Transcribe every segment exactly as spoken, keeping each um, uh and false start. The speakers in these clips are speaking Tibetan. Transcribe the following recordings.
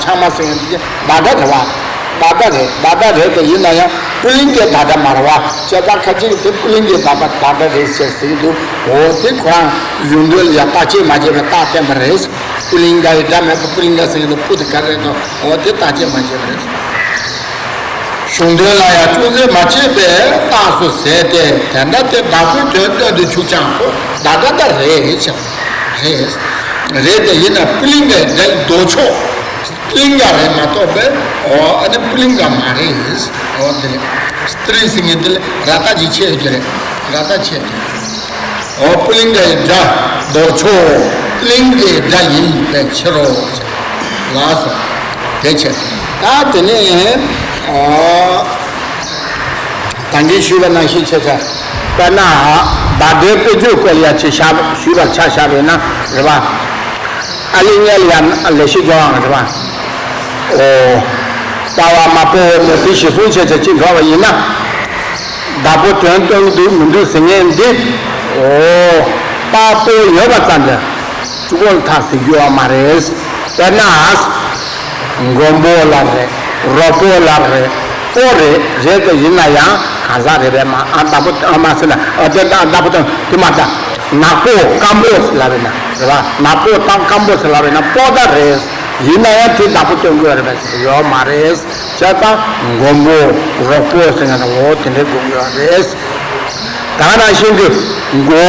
ཚང་མ་ཟེར་མཁན་དེ་ད་ལྟ་རེད་བ། ད་ལྟ་རེད། ད་ལྟ་རེད་དེ་ཡིན་ན་ཡང་པུ་ལིང་གའི་ད་ལྟ་མ་རེད་བ། བྱས་ཙང་ཁ་ཅིག་གིས་དེ་པུ་ལིང་གའི་ད་ལྟ་ད་ལྟ་རེད་ཟེར་ཟེར་གྱི་འདུག་འོ་དེ་ཁོ་རང་གཞུང་དོན་ལ་ཡང་བརྟག་དཔྱད་མ་བྱས་པའི་རྟགས་བསྟན་པ་རེད། པུ་ལིང་གའི་སྒྲ་མེད་པ་པུ་ལིང་ག་ཟེར་གྱི་འདུག་པུ་དེ་ག་རེད་དོ། འོ་དེ་བརྟག་དཔྱད་མ་བྱས་པ་རེད། གཞུང་དོན་ལ་ཡང་ཅུང་ཟད་མ་དཔྱད་པའི་རྟགས་སུ་ཟད་དེ་དེ་འདྲ་དེ་བདག་པོའི་དོན་སྟོན་དུ་ཆུག་ཀྱང་ཁོ་ད་ལྟ་ད་རེད་ཟེར། རེད། རེད་དེ་ཡིན་ན་པུ་ལིང་གའི་སྒྲ་ལྡོག་ཕྱོགས། པུ་ལིང་ག་རེད་མ་གཏོགས་པའི་འོ་ཨ་ནི་པུ་ལིང་ག་མ་རེད། འོ་འདི་རེད། སི་ཏྲི་ཟེར་མཁན་འདི་ལ་ར་བཏགས་ཀྱི་ཆད་ཡོད་ཀྱི་རེད། ར་བཏགས་ཆད་ཀྱི་རེད། འོ་པུ་ལིང་གའི་སྒྲ་ལྡོག་ཕྱོགས་པུ་ལིང་གའི་སྒྲ་ཡིན་པའི་ཕྱིར་རོ། ལགས་སོ། དེ་ཕྱིར་ད་དེ་ནས་འོ། ད་གིན་ཞུས་པ་ནང་བཞིན་བྱས་ཚེ། དཔེར་ན། བརྡ་དོན་དཔེ་བརྗོད་སྐོར་ལ་ཡང་ཅིག་བཞག་ཞུས་པར་ཆ་བཞག་པས་ན་རེད་པ། ཨ་ལི་ཉལ་ཡང་ལས་ཤིག་སྦྱོང་བ་རེད་པ། འོ། པ་བ་མ་པོ་བོ་མོ་དེ་གཞི་བཟུང་བྱས་ཚེ་ཅིག་འགྲོ་བ་ཡིན་ན། བདག་པོ་དོན་སྟོན་འདུག་མི་འདུག་ཟེར་མཁན་འདི། འོ། པ་པོ་ཡོད་པ་ཙམ་གྱིས། གཅིག་པོ་ལ་ཐག་ཟིག་རྒྱུ་བ་མ་རེད། དཔེར་ན། མགོན་པོ་ལ་རེད། རོགས་པོ་ལ་རེད། པོ་རེད། རེད་དེ་ཡིན་ན་ཡང་གང་ཟག་རེད་པས་མ་ཨ་བདག་པོ་ཨ་མ་ཟེར་ན་ཨ་དེ་ད་བདག་པོ་དང་དེ་མ་ད། ནག་པོ་སྐམ་པོ་ཟེར་ལབ་པས་ན་རེད་པ། ནག་པོ་དང་སྐམ་པོ་ཟེར་ལབ་པས་ན་པོ་ད་རེད། ཡིན་ན་ཡང་དེ་བདག་པོ་སྟོན་དགོས་རེད་པས་ཟེར་ཡོད་མ་རེད། བྱས་ཙང་མགོན་པོ་རོགས་པོ་ཟེར་ན་འོ་དེ་འདྲའི་དགོས་ཡོད་རེད། ད་ག་ནང་བཞིན་གྱི་མགོ།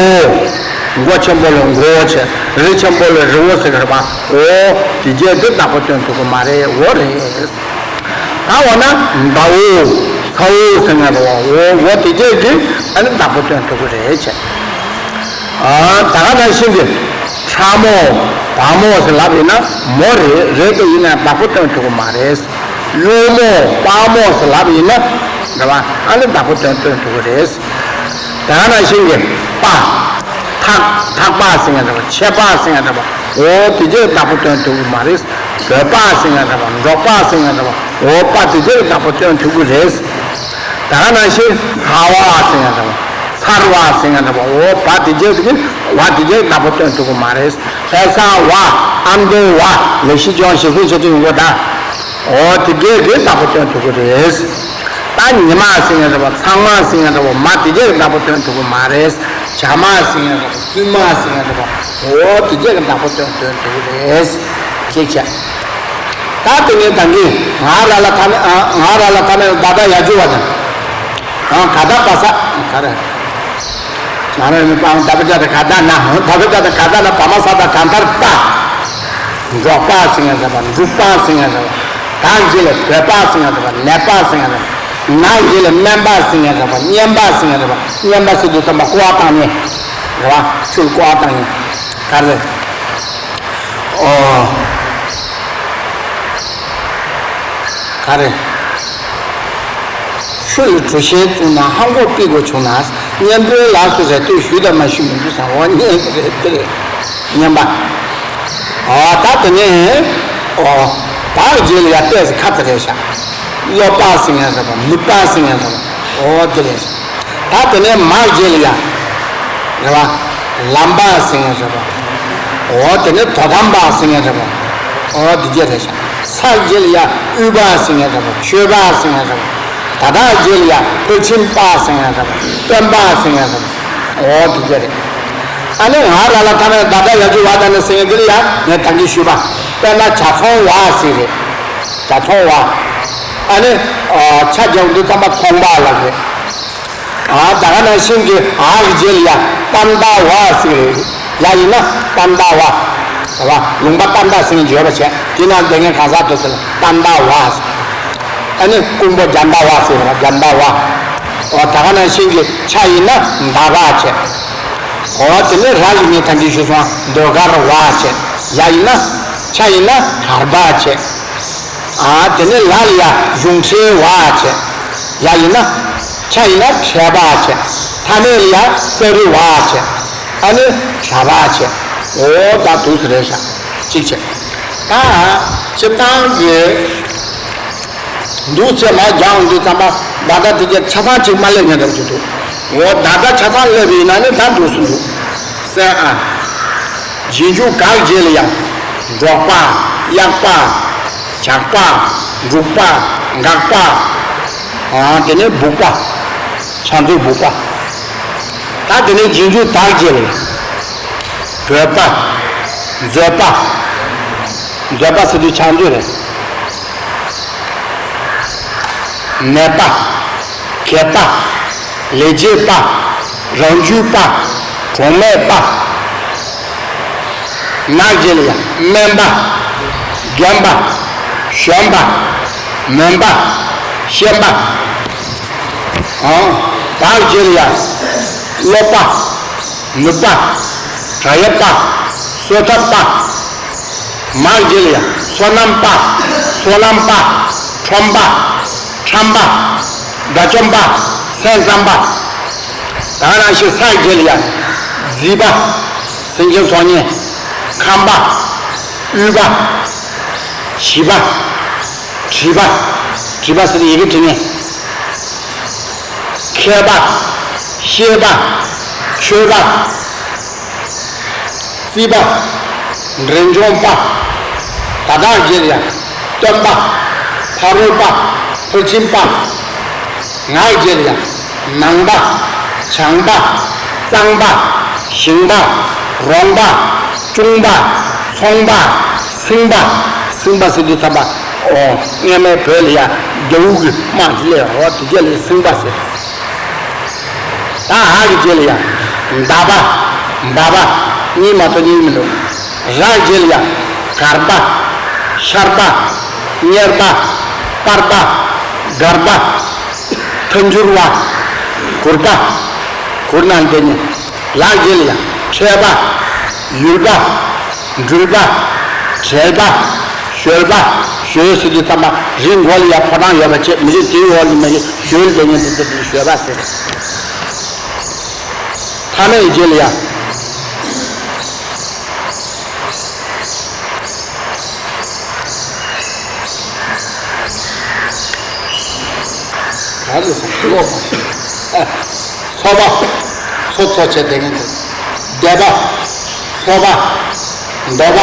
མགོ་ཆེན་པོ་ལ་མགོ་བོ་བྱས། རི་ཆེན་པོ་ལ་རི་བོ་ཟེར་གི་རེད་པ། འོ། དེ་རྗེས་དེ་བདག་པོ་སྟོན་ཐུབ་ཀྱི་མ་རེད། འོ་རེད། ད་འོ་ན་མདའ་བོ། ཚ་བོ་ཟེར་ངེས་རེད་པ། འོ་འོ་དེ་རྗེས་ཀྱི་ཨ་ནི་བདག་པོ་སྟོན་ཐུབ་ཀྱི་རེད་བྱས། ཨ། ད་ག་ནང་བཞིན་གྱི་ཁྲ་མོ། བ་མོ་ཟེར་ལབ་ཡིན་ན་མོ་རེད། རེད་དེ་ཡིན་ན་བདག་པོ་སྟོན་ཐུབ་ཀྱི་མ་རེད། གཡོག་མོ། དཔའ་མོ་ཟེར་ལབ་ཡིན་ན་རེད་པ། ཨ་ནི་བདག་པོ་སྟོན་སྟོན་ཐུབ་ཀྱི་རེད། དེ་ག་ནང་བཞིན་གྱི་པ། ཐག་ཐག་པ་ཟེར་ཡང་འདྲ་བ། ཆད་པ་ཟེར་ཡང་འདྲ་བ། འོ་དེ་རྗེས་བདག་པོ་སྟོན་ཐུབ་ཀྱི་མ་རེད། འབོད་པ་ཟེར་ཡང་འདྲ་བ། འདྲོག་པ་ཟེར་ཡང་འདྲ་བ། འོ་པ་དེ་རྗེས་བདག་པོ་སྟོན་ཐུབ་ཀྱི་རེད། དེ་ག་ནང་བཞིན་ཟ་བ་ཟེར་ཡང་འདྲ་བ། ཚར་བ་ཟེར་ཡང་འདྲ་བ། འོ་བ་དེ་རྗེས་དེ་གི་བ་དེ་རྗེས་བདག་པོ་སྟོན་ཐུབ་ཀྱི་མ་རེད། ལྷ་ས་བ། ཨ་མདོ་བ། ལས་ཤིག་སྦྱོང་ཞེས་གསུངས་བྱེད་དུ་ཡོང་གི་ད། འོ་དེ་གས་ཀྱིས་བདག་པོ་སྟོན་ཐུབ་ཀྱི་རེད། ད་ཉི་མ་ཟེར་ཡང་འདྲ་བ། ཚང་མ་ཟེར་ཡང་འདྲ་བ། མ་དེ་གས་ཀྱིས་བདག་པོ་སྟོན་ཐུབ་ཀྱི་མ་རེད། བྱ་མ་ཟེར་ཡང་འདྲ་བ། བཙུན་མ་ཟེར་ཡང་འདྲ་བ། འོ་དེ་གས་ཀྱིས་བདག་པོ་སྟོན་སྟོན་ཐུབ་ཀྱི་རེད། ཅེས་བྱས། ད་དེ་ནས་ད་གིན་ང་ར་ལ་ཐ་མའི་ཨ། ང་ར་ལ་ཐ་མའི་ད་ད་ཡ་འཇུ་བ་དང་། ཨང་ག་ད་པ་ས་ག་རེ། ང་ར་ནི་པའང་ད་པ་ཅ་ད་ག་ད་ན། ད་པ་ཅ་ད་ག་ད་ན་པ་མ་ས་ད་ག་མཐར་པ། འགྲོགས་པ་ཟེར་ཡང་འདྲ་བ། འབྲུག་པ་ཟེར་ཡང་འདྲ་བ། ད་འདི་ལ་བོད་པ་ཟེར་ཡང་འདྲ་བ། ནད་པ་ཟེར་ཡང་འདྲ་བ། ན་འདི་ལ་སྨན་པ་ཟེར་ཡང་འདྲ་བ། གཉན་པ་ཟེར་ཡང་འདྲ་བ། གཉན་པ་ཟེར་དུས་ཙམ་པ་ཀོ་བ་བཏང་ནས་རེད་བ། ཆུ་ལ་ཀོ་བ་བཏང་ནས་ག་རེ། ཨོ། ག་རེ། ཆུ་ལ་གྲུ་ཤན་བཙུགས་ན་ཧ་གོ་པི་གོ་བྱུང་ན། གཉན་པོའི་ལགས་སུ་རེ་ལྟོས་ཞུ་དང་མ་ཞུ་མི་འདུག་ཟེར། འོ་གཉན་རེད་དེ་རེད། གཉན་པ། ཨོ་ད་དེ་ནས་ཨོ་བ་རྗེས་ལ་ཡ་ཏོག་ཙམ་ཁ་ཚ་རེད་ཤག་སློབ་པ་ཟེར་ཡང་འདྲ་བ། མི་པ་ཟེར་ཡང་འདྲ་བ། ཨོ་དེ་རེད་ཤག་ད་དེ་ནས་མ་རྗེས་ལ་ཡ། རེད་བ། ལམ་པ་ཟེར་ཡང་འདྲ་བ། ཨོ་དེ་ནས་དོ་དམ་པ་ཟེར་ཡང་འདྲ་བ། ཨོ་དེ་རྗེས་རེད་ཤག་ས་རྗེས་ལ་ཡ་དབུས་པ་ཟེར་ཡང་འདྲ་བ། ཆོས་པ་ཟེར་ཡང་འདྲ་བ། ད་ད་རྗེས་ལ་ཡ་ཕར་ཕྱིན་པ་ཟེར་ཡང་འདྲ་བ། སྟོན་པ་ཟེར་ཡང་འདྲ་བ། ཨོ་དེ་རྗེས་རེད། ཨ་ནི་ང་ར་ལ་ཐ་མའི་ད་ལྟ་ཡ་འཇུ་བ་ད་ནི་ཟེར་ཡང་འདི་ལ་ཡ་ངས་ད་གིན་ཞུས་པ། དཔེར་ན་བྱ་ཚོང་བ་ཟེར་རེད། བྱ་ཚོང་བ། ཨ་ནི་ཨ་ཆ་རྒྱག་དུས་ཙམ་པ་ཚོང་པ་ལ་རེད། ཨ་ད་ག་ནང་བཞིན་གྱི་འ་གི་རྗེས་ལ་ཡ་པན་ཏ་བ་ཟེར་རེད། ཡ་ཡིན་ན་པན་ཏ་བ། རེད་བ། ལུང་པ་པན་ཏ་ཟེར་ནས་བརྗོད་པ་བྱས། དེ་ནང་བསྡད་མཁན་གང་ཟག་དེ་ཚོ་ལ་པན་ཏ་བ་ཟེར། ཨ་ནི་ཀོང་པོ་རྒྱན་ཏ་བ་ཟེར་བ། རྒྱན་ཏ་བ། ཨོ་ད་ག་ནང་བཞིན་གྱི་ཆ་ཡིན་ན་མདའ་བ་བྱས། ཨོ་དེ་ནས་ར་ཡིན་ནའི་ཐང་གི་ཞུ་སོང་། ཟློས་གར་བ་བྱས། ཡ་ཡིན་ན། ཆ་ཡིན་ན་གར་པ་བྱས། ཨ་དེ་ནས་ལ་ལ་ཡ་གཞུང་འཁྲིལ་བ་བྱས། ཡ་ཡིན་ན། ཆ་ཡིན་ན་ཁྲལ་པ་བྱས། ཐ་སྙད་ལ་ཡ་ཙ་རི་བ་བྱས། ཨ་ནི་གྲྭ་པ་བྱས། ཨོ་ད་འདུག་སེ་རེད་ཤག་གཅིག་བྱས། ད་སྤྱིར་བཏང་གི་འདུག་སེ་མར་སྦྱངས་འདུག་ཙམ་པ་ད་ལྟ་དེ་གའི་ཆ་ཚང་གཅིག་མ་སླེབས་ཉན་འདྲ་པོ་ཅིག་འདུག་འོ་ད་ལྟ་ཆ་ཚང་སླེབས་པ་ཡིན་ན་ནི་ད་འདུག་སེ་འདུག་སེ་ཨ། རྗེས་འཇུག་ག་གི་རྗེས་ལ་ཡ། འབྲོག་པ། གཡག་པ། ཇག་པ། འབྲུག་པ། འགག་པ། ཨ། དེ་ནས་སྦུག་པ། ཕྱག་མཛོད་སྦུག་པ། ད་དེ་ནས་རྗེས་འཇུག་དག་བྱས་ལ། བོད་པ། མཛོད་པ། མཛོད་པ་ཟེར་དུས་ཕྱག་མཛོད་རེད། ནད་པ། གད་པ། ལས་བྱེད་པ། རང་རྒྱུད་པ། གྲོགས་མེད་པ། ནག་རྗེས་ལ་ཡ། སྨན་པ། རྒན་པ། གཞོན་པ། མོན་པ། ཤན་པ། ཨང་། བག་རྗེས་ལ་ཡ། སློབ་པ། ནུས་པ། དྲ་ཡག་པ། གསོ་ཐབས་པ། མག་རྗེས་ལ་ཡ། སོ་ནམ་པ། སོ་ནམ་པ། ཁྲོན་པ། ཁྲམ་པ། དགྲ་བཅོམ་པ། སེམས་ཙམ་པ། ད་ག་ནང་བཞིན་ས་རྗེས་ལ་ཡ། རྫིས་པ། སེམས་ཅན་ཚོགས་གཉིས། ཁམས་པ། དབུལ་པ། བྱིས་པ། བྲིས་པ། བྲིས་པ་ཟེར་ཏེ་ཡི་གེ་བྲི་མཁན། མཁས་པ། ཤེས་པ། ཆོས་པ། རྩིས་པ། འབྲས་ལྗོངས་པ། ད་དག་རྗེས་ལ་ཡ། སྟོན་པ། ཕ་རོལ་པ། ཕར་ཕྱིན་པ། ངག་རྗེས་ལ་ཡ། ནང་པ། བྱང་པ། གཙང་པ། ཞིང་པ། རོང་པ། ཅུང་པ། ཚོང་པ། སིང་པ། སིང་པ་ཟེར་དུས་ཙམ་པ། ཨོ། སྔ་མའི་བོད་ལ་ཡ། རྒྱ་དབུ་གི་དམག་ཅིག་སླེབས། ཨོ། དེ་རྗེས་ལ་སིང་པ་ཟེར། ད་འ་གི་རྗེས་ལ་ཡ། མདའ་པ། འབའ་པ། གཉིས་མ་གཏོགས་གཉིས་མི་འདུག་ར་རྗེས་ལ་ཡ། གར་པ། ཤར་པ། གཉེར་པ། པར་པ། སྒར་པ། མཐའ་འགྱུར་བ། གུར་པ། གུར་ནང་བསྡད་མཁན། ལ་རྗེས་ལ་ཡ། འཕྲད་པ། ཡུལ་པ། འགྲུལ་པ། བྲེལ་པ། གཞོལ་པ། གཞོལ་ཟེར་དུས་ཙམ་པ་རི་མགོ་ལ་ཡ་ཕོ་བྲང་ཡོད་པ་བྱས། མི་རིགས་དེའི་འོག་ལ་མ་གཞི་གཞོལ་བསྡད་མཁན་དེ་ཚོ་གཞོལ་པ་ཟེར། མཐའ་མེད་རྗེས་ལ་ཡ། ག་རེ་ཟེར། ཀློག་པ། ཨ། ཚོ་པ། ཚོ་ཚོ་བྱས་བསྡད་མཁན་དེ། སྡེ་པ། ལྷོ་པ། མདོ་པ།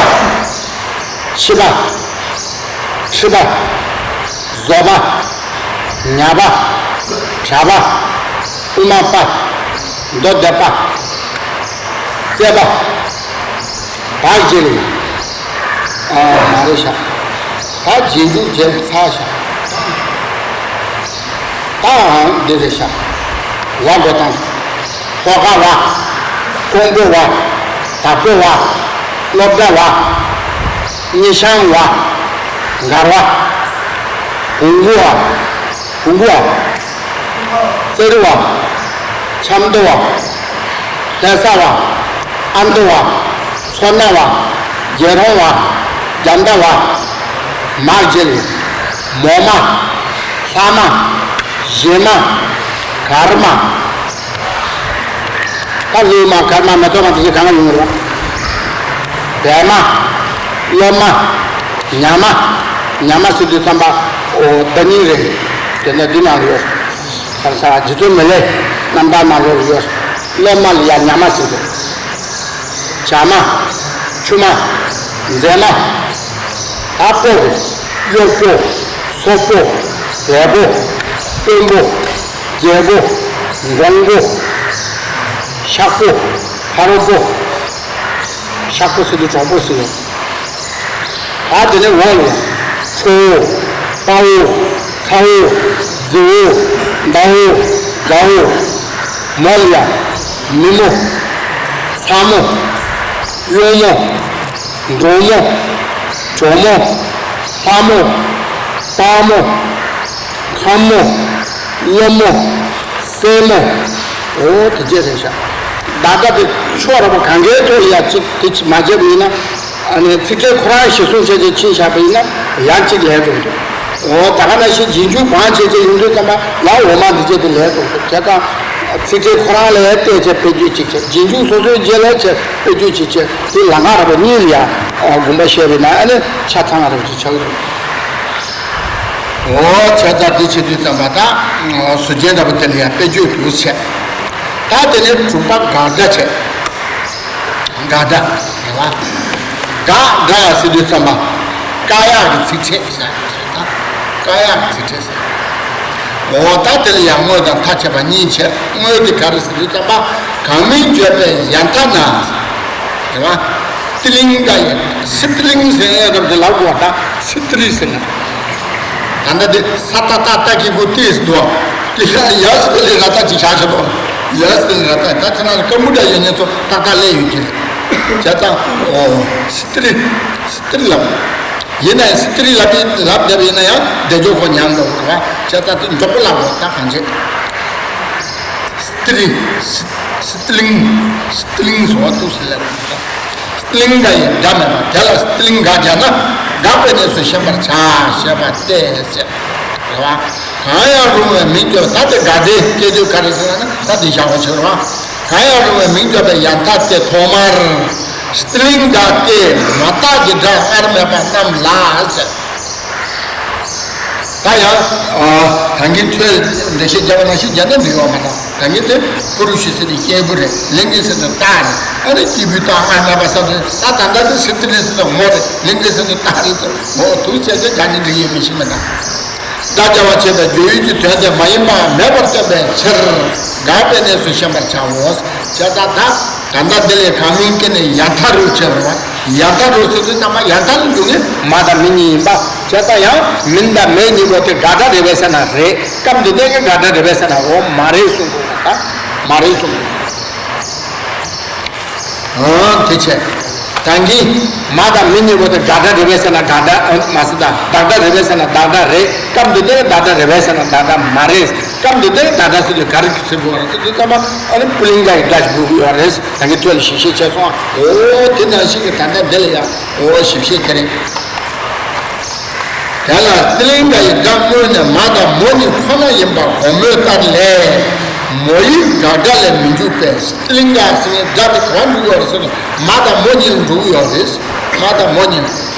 ཕྱི་པ། ཁྲི་པ། བཟོ་པ། ཉ་པ། གྲྭ་པ། དབུ་མ་པ། མདོ་སྡེ་པ། རྩེ་པ། བག་རྗེས་ལ་ཡ། ཨ། མ་རེད་ཤག་ད་རྗེས་འཇུག་བྱས་ཚར་ཤག་ད་འདི་རེད་ཤག་ཝ་འགྲོ་སྟངས། ཧོ་ཀ་ཝ། ཀོང་པོ་ཝ། དྭགས་པོ་ཝ། སློབ་གྲྭ་ཝ། སྙེ་ཤང་ཝ། མགར་ཝ། བོང་གུ་ཝ། བོང་གུ་ཝ། ཙེ་རི་ཝ། ཆབ་མདོ་ཝ། ལྷ་ས་ཝ། ཨ་མདོ་ཝ། མཚོ་སྣ་ཝ། རྒྱལ་རོང་ཝ། རྒྱ་མདའ་ཝ། མག་རྗེས་ལ་མོ་མ། ལྷ་མ། གཞས་མ། གར་མ། ད་གླུ་མ་གར་མ་མེ་ཏོག་མ་དེ་ཚོ་གང་ཡོང་རོགས། སྦལ་མ། གློ་མ། ཉ་མ། ཉ་མ་ཟེར་དུས་ཙམ་པ། ཨོ། ད་ནི་རེད། དེ་ནས་འདི་ནང་ལ་ཡོད། ག་རེ་ཟ། རྗེ་བཙུན་མི་ལའི་རྣམ་ཐར་ནང་ལོགས་ལ་ཡོད། གློ་མ་ལ་ཡ་ཉ་མ་ཟེར་དུས། བྱ་མ། ཆུ་མ། མཛེ་མ། ད་པོ་རེད། གཡོག་པོ། སོག་པོ། རྒད་པོ། དཔོན་པོ། རྒྱལ་པོ། འགོང་པོ། ཤག་པོ། ཕ་རོལ་པོ། ཤག་པོ་ཟེར་དུས་གྲོགས་པོ་ཟེར་ཡོད། ད་དེ་ནས་འོག་ལ་ཁྲོ་བོ། དཔའ་བོ། ཚ་བོ། རྫི་བོ། མདའ་བོ། དགའ་བོ། མོ་ལ་ཡ། མི་མོ། ཚ་མོ། གཡོག་མོ། འབྲོག་མོ། ཇོ་མོ། ལྷ་མོ། དཔའ་མོ། ཁམས་མོ། སློབ་མོ། སྲས་མོ། འོ་དེ་བྱས་རེད་ཤག་ད་ལྟ་དེ་ཕྱོགས་ར་བ་གང་གའི་ཐོག་ལ་ཡ་གཅིག་དེ་མ་བྱས་པ་ཡིན་ན། ཨ་ནི་ཚིག་ཕྲད་ཁོ་རང་གཞིར་བཟུང་བྱས་ཏེ་ཕྱིན་བཞག་པ་ཡིན་ན་ཡང་གཅིག་ལས་འགྲོ་གི་འདུག་འོ་ད་ག་ནང་བཞིན་རྗེས་འཇུག་བང་བྱས་བྱས་ཡོང་དུས་ཙམ་པ་ཡང་འོ་མ་འདི་བྱས་ཏེ་ལས་འགྲོ་གི་འདུག་བྱས་ཙང་ཚིག་ཕྲད་ཁོ་རང་ལ་བལྟས་བྱས་དཔེ་བརྗོད་གཅིག་བྱས། རྗེས་འཇུག་སོ་སོའི་རྗེས་ལ་བྱས་དཔེ་བརྗོད་གཅིག་བྱས། དེ་ལ་ང་ར་བ་གཉིས་ལ་ཡང་དགོངས་པ་བཞེས་པ་ཡིན་ན་ཨ་ནི་ཆ་ཚང་ར་བ་ཅིག་ཆགས་ཀྱི་འདུག་འོ་བྱས་ཙང་འདི་བྱེད་དུས་ཙམ་པ་ད་ཟུར་རྒྱན་འདྲ་པོ་དེ་ལ་ཡང་དཔེ་བརྗོད་དུ་བྱས། ད་དེ་ནས་དྲུག་པ་དགག་སྒྲ་བྱས། དགག་སྒྲ་རེད་བ། དགག་དགག་ཟེར་དུས་ཙམ་པ། བཀག་ཡག་གི་ཚིག་ཕྲད་ཟེར། བཀག་ཡག་གི་ཚིག་ཕྲད་ཟེར། འོ་ད་དེ་ལ་ཡང་དངོས་དང་མཐའ་ཁྱབ་པ་གཉིས་བྱས། དངོས་དེ་ག་རེ་ཟེར་དུས་ཙམ་པ། གང་མིང་བརྗོད་པའི་ཡ་མཐའ་ན། རེད་བ། ཏི་ལིང་ག་ཡི། སི་ཏི་ལིང་ཟེར་ཡ་རབ་ཏུ་ལབ་དགོས་པ་དང་སི་ཏི་རི་ཟེར་ན། ད་ལྟ་དེ་ས་ཏ་བཏགས་སྟ་གི་གུ་ཏི་ཟེར་འདུག་བ། ཡ་ཡ་སི་ཏི་ལི་ར་ཏ་ཅིག་བཞག་བཞག་འདུག་ཡ་སི་ཏི་ལི་ར་ཏ། ད་ཁྱེད་རང་ལ་ཀ་མུ་ཏྲ་ཡོད་ཉེན་ཚོ་ཏག་ཏག་སླེབས་ཡོད་ཀྱི་རེད། བྱས་ཙང་། ཨོ། སི་ཏི་རི། སི་ཏི་རི་ལབ། ཡིན་ན་ཡང་སི་ཏི་རི་ལབ་ཡིན་ལབ་བསྡད་པ་ཡིན་ན་ཡང་བདེ་སྐྱོ་ཁོ་ཉམས་འགྲོ་གི་རེད་བ། བྱས་ཙང་དེ་མགྱོགས་པོ་ལབ་དགོས། ད་གང་བྱེད། སི་ཏི་རི། སི་སི་ཏི་ལིང་། སི་ཏི་ལིང་ཟེར་བ་འདུག་སི་ལ། སི་ཏི་ལིང་ག་ཡི་སྒྲ་མེད་པ་དེ་ལ་སི་ཏི་ལིང་ག་བྱས་ན། འགག་པའི་གནས་སུ་ཞེན་པར་བྱ་ཞེས་པ་སྟེ་ཟེར། རེད་བ། གང་ཡང་རུང་བའི་མིང་བརྗོད། ད་དེ་འགག་སྒྲའི་སྐད་དོད་ག་རེ་ཟེར་ན་ད་དེ་བཞག་པ་བྱེད་རོགས། གང་ཡང་རུང་བའི་མིང་བརྗོད་པའི་ཡ་མཐའ་སྟེ་ཐོག་མར་སི་ཏི་ལིང་ག་སྟེ་མ་བཏགས་ཀྱི་སྒྲ་སྔར་མེད་པ་རྣམས་ལ་ཟེར། ད་ཡང་། ད་གིན་ཁྱོད་འགྲེལ་བཤད་རྒྱབ་པ་ནང་བཞིན་རྒྱབ་ན་འགྲིག་ཡོད་མ་རེད། ད་གིན་དེ་པུ་རུ་ཤི་ཟེར་དེ་སྐྱེས་བུ་རེད། ལིང་གི་ཟེར་དེ་རྟགས་རེད། ཨ་ནི་སྐྱེས་བུའི་རྟགས་སྔར་མེད་པ་ཟེར་དེ། ད་ད་ལྟ་དེ་སི་ཏི་ལིང་ཟེར་དེ་མོ་རེད། ལིང་གི་ཟེར་དེ་རྟགས་རེད་ཟེར། འོ་འདུག་བྱས་ཏེ་རྒྱབ་ན་འགྲིག་ཡོད་མི་ཤེས་མི་འདུག་སྒྲ་སྦྱར་བ་བྱས་པའི་སྦྱོར་ཡུལ་གྱི་དོན་དེ་མ་ཡིན་པ་མེད་པར་སྟོན་པའི་ཕྱིར། འགག་པའི་གནས་སུ་ཞེན་པར་བྱའོ། བྱས་ཙང་ད་ད་ལྟ་འདི་ལས་གང་མིང་སྐྱེ་ནས་ཡ་མཐའ་རུ་བྱས་པ། ཡ་མཐའ་རུ་ཟེར་དུས་ཙམ་པ་ཡ་མཐའ་ནི་འཇུག་ནི་མ་དང་མི་གཉིས་ཡིན་པ། བྱས་ཙང་ཡང་མིང་དང་མེ་གཉིས་པོ་དེ་དགག་སྒྲ་རེད་པས་ཟེར་ན་རེད། སྐབས་འདི་དོན་གྱི་དགག་སྒྲ་རེད་པས་ཟེར་ན་འོ་མ་རེད་གསུང་དགོས་པ་དང་མ་རེད་གསུང་དགོས། ཨང་། དེ་བྱས། ད་གིན་མ་དང་མི་གཉིས་པོ་དེ་དགག་སྒྲ་རེད་པས་ཟེར་ན་དགག་སྒྲ་ཨང་། མ་ཟེར་ད་བདག་སྒྲ་རེད་པས་ཟེར་ན་བདག་སྒྲ་རེད། སྐབས་འདི་དོན་གྱི་བདག་སྒྲ་རེད་པས་ཟེར་ན་བདག་སྒྲ་མ་རེད། སྐབས་འདི་དོན་གྱི་བདག་སྒྲ་ཟེར་དུས་ག་རེ་ཟེར་དགོས་རེད་ཟེར་དུས་ཙམ་པ་ཨ་ནི་པུ་ལིང་ག་ཡི་སྒྲ་ཞིག་དགོས་ཀྱི་ཡོད་རེད། ད་གིན་ཐོས་ལ་ཞིབ་བཤེར་བྱས་སོང་ཨ། འོ་དེ་ནང་བཞིན་གྱི་ད་ལྟ་འདི་ལ་ཡང་འོ་ཞིབ་བཤེར་དེ་རེད། དེ་ལ་སི་ཏི་ལིང་ག་ཡི་སྒྲ་དངོས་ནི་མ་དང་མོ་གཉིས་ཁོ་ན་ཡིན་པ་གོང་སྨོས་ལྟར་ལས། མོ་ཡིག་དགག་སྒྲ་ལས་མི་འཇུག་པས། སི་ཏི་ལིང་ག་ཟེར་བའི་སྒྲ་དེ་ག་པར་འཇུག་ཡོད་རེད་ཟེར་ན་མ་དང་མོ་གཉིས་ལ་འཇུག་ཡོད་རེད། མ་དང་མོ་གཉིས་ལ།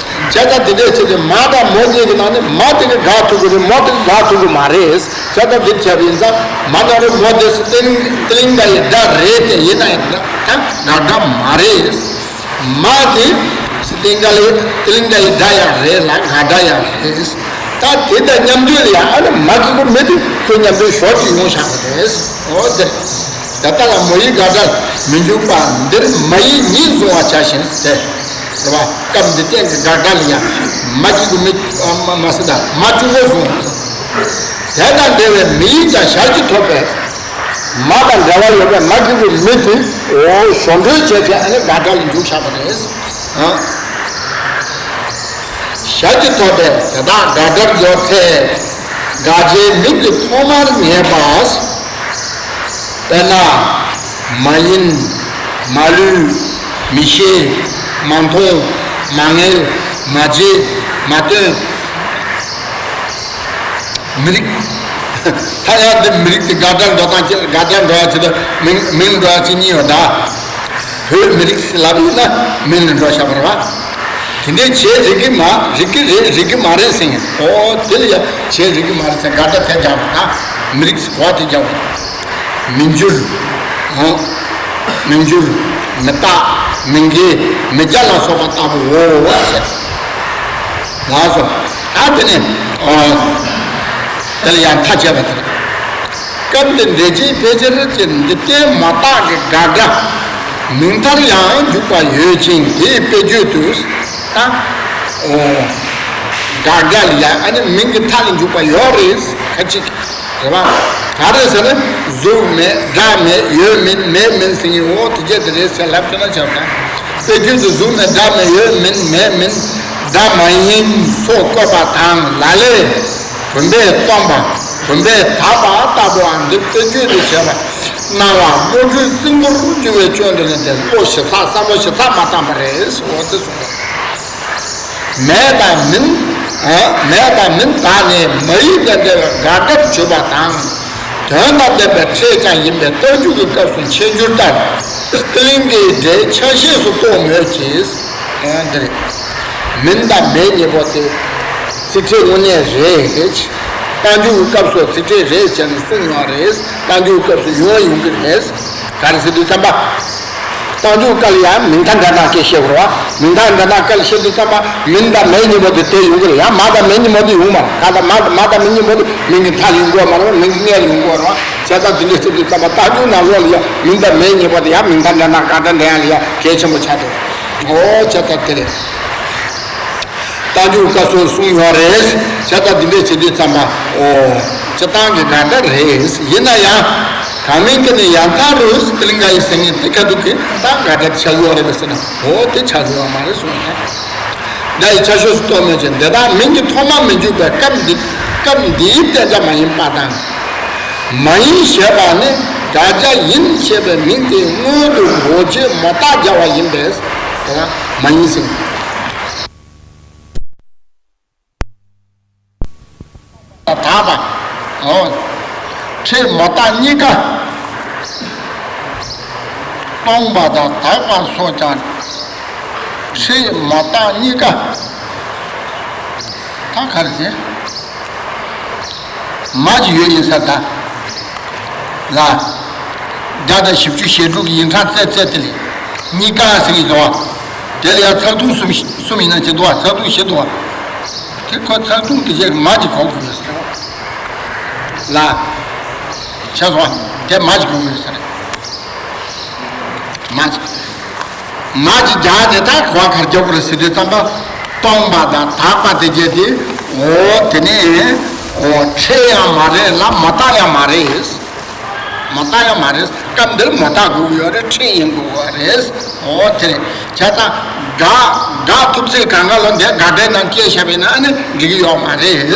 བྱས་ཙང་དེ་འདྲའི་ཕྱིར་དེ་མ་དང་མོ་གཉིས་ཀྱི་ནང་ནས་མ་དེ་གིས་དགག་ཐུབ་ཀྱི་རེད། མོ་དེ་གིས་དགག་ཐུབ་ཀྱི་མ་རེད། བྱས་ཙང་དེ་བྱས་པ་ཡིན་ཙང་མ་དང་རེད། མོ་དེ་སི་ཏི་ལིང་སི་ཏི་ལིང་ག་ཡི་སྒྲ་རེད་དེ། ཡིན་ན་ཡང་ད་དགག་སྒྲ་མ་རེད། མ་དེ་སི་ཏི་ལིང་ག་ལི་སི་ཏི་ལིང་ག་ཡི་སྒྲ་ཡང་རེད་ལ་དགག་སྒྲ་ཡང་རེད། ད་དེ་དང་མཉམ་དུ་ལ་ཡང་ཨ་ནི་མ་གི་གུ་མེ་དེ་ཁོའི་མཉམ་དུ་ཞོར་གྱི་ཡོང་བཞག་པ་རེད། འོ་དེ་རེད། ད་ལྟ་ལ་མོ་ཡི་དགག་སྒྲ་མི་འཇུག་པ། འདིར་མ་ཡི་ཉིད་བཟུང་བར་བྱ་ཞིང་སྟེ། རེད་བ། སྐབས་འདི་སྟེང་གི་དགག་སྒྲ་ལ་ཡང་མ་གི་གུ་མེ་མ་མ་ཟེར་ད་མ་གཅིག་པོ་བཟུང་། དེ་དང་འབྲེལ་བའི་མི་ཡིག་ཀྱང་ཞར་གྱིས་ཐོབ་པས། མ་དང་འབྲེལ་བ་ཡོད་པའི་མ་གི་གུ་མེ་དེ་འོ་ཞོར་འཕྲོས་བྱས་ཏེ་ཨ་ནི་དགག་སྒྲ་ལ་འཇུག་བཞག་པ་རེད། ཨ། ཞར་གྱིས་ཐོབ་པས་དེ་དག་དགག་སྒྲར་སྦྱོར་ཚེ། དགག་བྱའི་མིང་གི་ཐོག་མར་ངེས་པ། དཔེར་ན། མ་ཡིན། མ་ལུས། མི་ཤེས། མ་མཐོང་། མ་ངེས། མ་བརྗེད། མ་བཏོན། མི་རིགས། ད་ཡང་འདི་མི་རིགས་དེ་དགག་སྒྲ་འགྲོ་སྟངས་ཀྱི་དགག་སྒྲ་འགྲོ་ཡ་ཆེད་དུ་མིང་མིང་འགྲོ་ཡ་ཆེད་གཉིས་ཡོད་ད། བོད་མི་རིགས་ལབ་ཡོད་ན་མིང་ལ་འགྲོ་བཞག་པ་རེད་བ། དེ་འདྲའི་བྱས་རིག་གི་མ་རིག་གི་རེད་རིག་གི་མ་རེད་ཟེར་ཡིན། ཨོ་དེ་ལ་ཡང་བྱས་རིག་གི་མ་རེད་ཟེར་དགག་སྒྲ་དེ་རྒྱག་པ་ད། མི་རིགས་གོ་བ་དེ་རྒྱག་པ། མི་འགྱུར། ཨོ། མི་འགྱུར། མི་རྟག་མི་འགལ། མི་རྒྱ་ལ་སོགས་པ་ལྟ་བུའོ་ཟེར། ལགས་སོ། ད་དེ་ནས་ཨོ། དེ་ལ་ཡང་མཐའ་དཔྱད་པ་དེ་རེད། སྐབས་འདིར་འགྲེལ་བྱེད་ཕལ་ཆེར་གྱི་འདི་ལྟའི་མ་བརྟགས་ཀྱི་དགག་སྒྲ་མིང་མཐར་ཡང་འཇུག་པ་ཡོད་ཅིང་དེའི་དཔེ་བརྗོད་དུ་ད་ཨོ་དགག་སྒྲ་ལ་ཡང་ཨ་ནི་མིང་གི་མཐའ་ལ་འཇུག་པ་ཡོད་རེད་ཁ་ཅིག་རེད་བ། ག་རེ་ཟེར་ན་གཟུགས་མེད་སྒྲ་མེད་ཡོད་མིན་མེད་མིན་ཟེར་ངེས་འོ་དེ་སྐད་དེ་རེད་ཟེར་ལབ་ཆོག་ན་ཆོག་ད། དཔེ་བརྗོད་དུ་གཟུགས་མེད་སྒྲ་མེད་ཡོད་མིན་མེད་མིན་སྒྲ་མ་ཡིན་སོགས་བཀོད་པ་དང་ལ་ལས། བུམ་པས་སྟོང་པ། བུམ་པས་དག་པ་ལྟ་བུའང་འདིར་དཔེ་བརྗོད་དུ་བྱས་པ། སྣང་བ་དངོས་གྲུབ་རྩིང་པོར་གྱུར་པའི་སྐྱོན་དེ་ནི་དེ་བློ་ཞིབ་ཚགས་བསམ་བློ་ཞིབ་ཚགས་མ་བཏང་པ་རེད་ཟེར་འོ་དེ་གསུངས་པ། མེད་དང་མིན། ཨ། མེད་དང་མིན་དག་ནི་མ་ཡིན་དང་འབྲེལ་བའི་དགག་སྒྲར་གྱུར་པ་དང་། དོན་དང་ལྡན་པའི་ཕྲད་ཀྱང་ཡིན་པས་རྟགས་འཇུག་གི་སྐབས་སུ་ཆེར་འགྱུར་ལྟར། སི་ཏི་ལིང་གའི་སྒྲའི་ཆ་ཤས་སུ་གཏོགས་མོད་ཀྱི། ཨ། འདིར། མིན་དང་མེད་གཉིས་པོ་དེ་ཚིག་ཕྲད་དངོས་གནས་རེད། རྟགས་འཇུག་གི་སྐབས་སུ་ཚིག་ཕྲད་རེད་ཟེར་ནས་གསུངས་ཡོད་རེད། རྟགས་འཇུག་གི་སྐབས་སུ་ཡོང་ཡོང་གི་རེད། ག་རེ་ཟེར་དུས་ཙམ་པ། རྟགས་འཇུག་སྐབས་ལ་ཡང་མིང་མཐའ་འབྲས་རྟགས་སྐད་བཤད་དགོས་རེད་བ། མིང་མཐའ་འབྲས་རྟགས་སྐབས་ལ་བཤད་དུས་ཙམ་པ་མིང་དང་མིང་གཉིས་པོ་དེ་དེ་ཡོང་གི་རེད། ཡང་མ་དང་མིང་གཉིས་པོ་དེ་ཡོང་མ་རེད། ག་དང་མ་དང་མ་དང་མིང་གཉིས་པོ་དེ་མིང་གི་མཐའ་ལ་ཡོང་དགོས་མ་རེད་བ། མིང་གི་མངལ་ལ་ཡོང་དགོས་རེད་བ། བྱས་ཙང་དེ་འདྲ་བྱེད་དུས་ཙམ་པ་རྟགས་འཇུག་ནང་ལོགས་ལ་ཡང་མིང་དང་མིང་གཉིས་པོ་དེ་ཡང་མིང་མཐའ་འབྲས་རྟགས་དགག་སྒྲ་འདྲེན་ཡག་ལ་ཡང་གལ་ཆེན་པོ་ཆགས་འདུག་འོ་བྱས་ཙང་དེ་རེད། རྟགས་འཇུག་སྐབས་སུ་གསུངས་ཡོད་རེད། བྱས་ཙང་འདི་འདྲས་བྱེད་དུས་ཙམ་པ། ཨོ། སྤྱིར་བཏང་གི་དགག་སྒྲ་རེད། ཡིན་ན་ཡང་། གང་མིན་དེ་ནི་ཡང་དག་རུ་སྤུ་ལིང་ག་ཡི་ཟེར་མཁན་དེ་ཁ་ཐུག་གི་ད་དགག་སྒྲ་དེ་ཆགས་ཡོད་རེད་ཟེར་ན། ཨོ་དེ་ཆགས་ཡོད་མ་རེད་གསུངས་ཡོད་ན། སྒྲ་ཡི་ཆ་ཤས་སུ་གཏོགས་མེད་ཅིང་དེ་དག་མིང་གི་ཐོག་མ་མི་འཇུག་པའི་སྐབས་འདི། སྐབས་འདིའི་བསྟན་བྱ་མ་ཡིན་པ་དང་། མ་ཡིན་ཞེས་པ་ནི་དགག་བྱ་ཡིན་ཞེས་པའི་མིང་དེའི་སྔོན་དུ་འོག་ཆོས་མ་བརྟགས་སྦྱར་བ་ཡིན་པས། དེ་ལ་མ་ཡིན་ཟེར། དག་པ། འོ། ཕྲད་མ་བརྟགས་གཉིས་ཀ། སྟོང་པ་དང་དག་པ་སོགས་ཀྱང་། ཕྲད་མ་བརྟགས་གཉིས་ཀ། ད་ག་རེ་ཟེར། མ་ཅིག་ཡོད་ཡིན་ས་ད། ལ། བརྒྱ་དང་བཞི་བཅུ་ཞེ་དྲུག་གི་ཡིག་ཕྲེང་བཙལ་བཙལ་དེ་ལས། གཉིས་ཀ་ཟེར་གྱི་འདུག་བ། དེ་ལ་ཡང་ཚེག་ཐུང་གསུམ་གསུམ་ཡིན་ན་བྱེད་འདུག་བ། ཚེག་ཐུང་བཞི་འདུག་བ། དེ་ཁོ་ཚེག་ཐུང་དེ་རྗེས་མ་ཅིག་གོ་དགོས་ཡོད་ས་རེད། ལ། བྱས་སོང་བ། དེ་མ་ཅིག་གོ་དགོས་ཡོད་ས་རེད། མ་ཅིག་མ་ཅིག་རྒྱག་དེ་ད་གོ་བ་གར་རྒྱག་དགོས་རེད་ཟེར་དུས་ཙམ་པ། སྟོང་པ་དང་དག་པ་དེ་རྗེས་དེ། འོ་དེ་ནས། འོ་ཕྲད་ཡང་མ་རེད་ལ་མ་བརྟགས་ཡང་མ་རེད། མ་བརྟགས་ཡང་མ་རེད། སྐབས་འདིར་མ་བརྟགས་དགོས་ཀྱི་ཡོད་རེད། ཕྲད་ཡིན་དགོས་པ་རེད། འོ་དེ་རེད། བྱས་ཙང་། དགག་དགག་ཐུབ་ཚེ་གང་ག་ལ་འདི་དགག་སྒྲའི་ནང་སྐད་བཤད་པས་ན་ཨ་ནི་འགྲིག་གི་ཡོད་མ་རེད།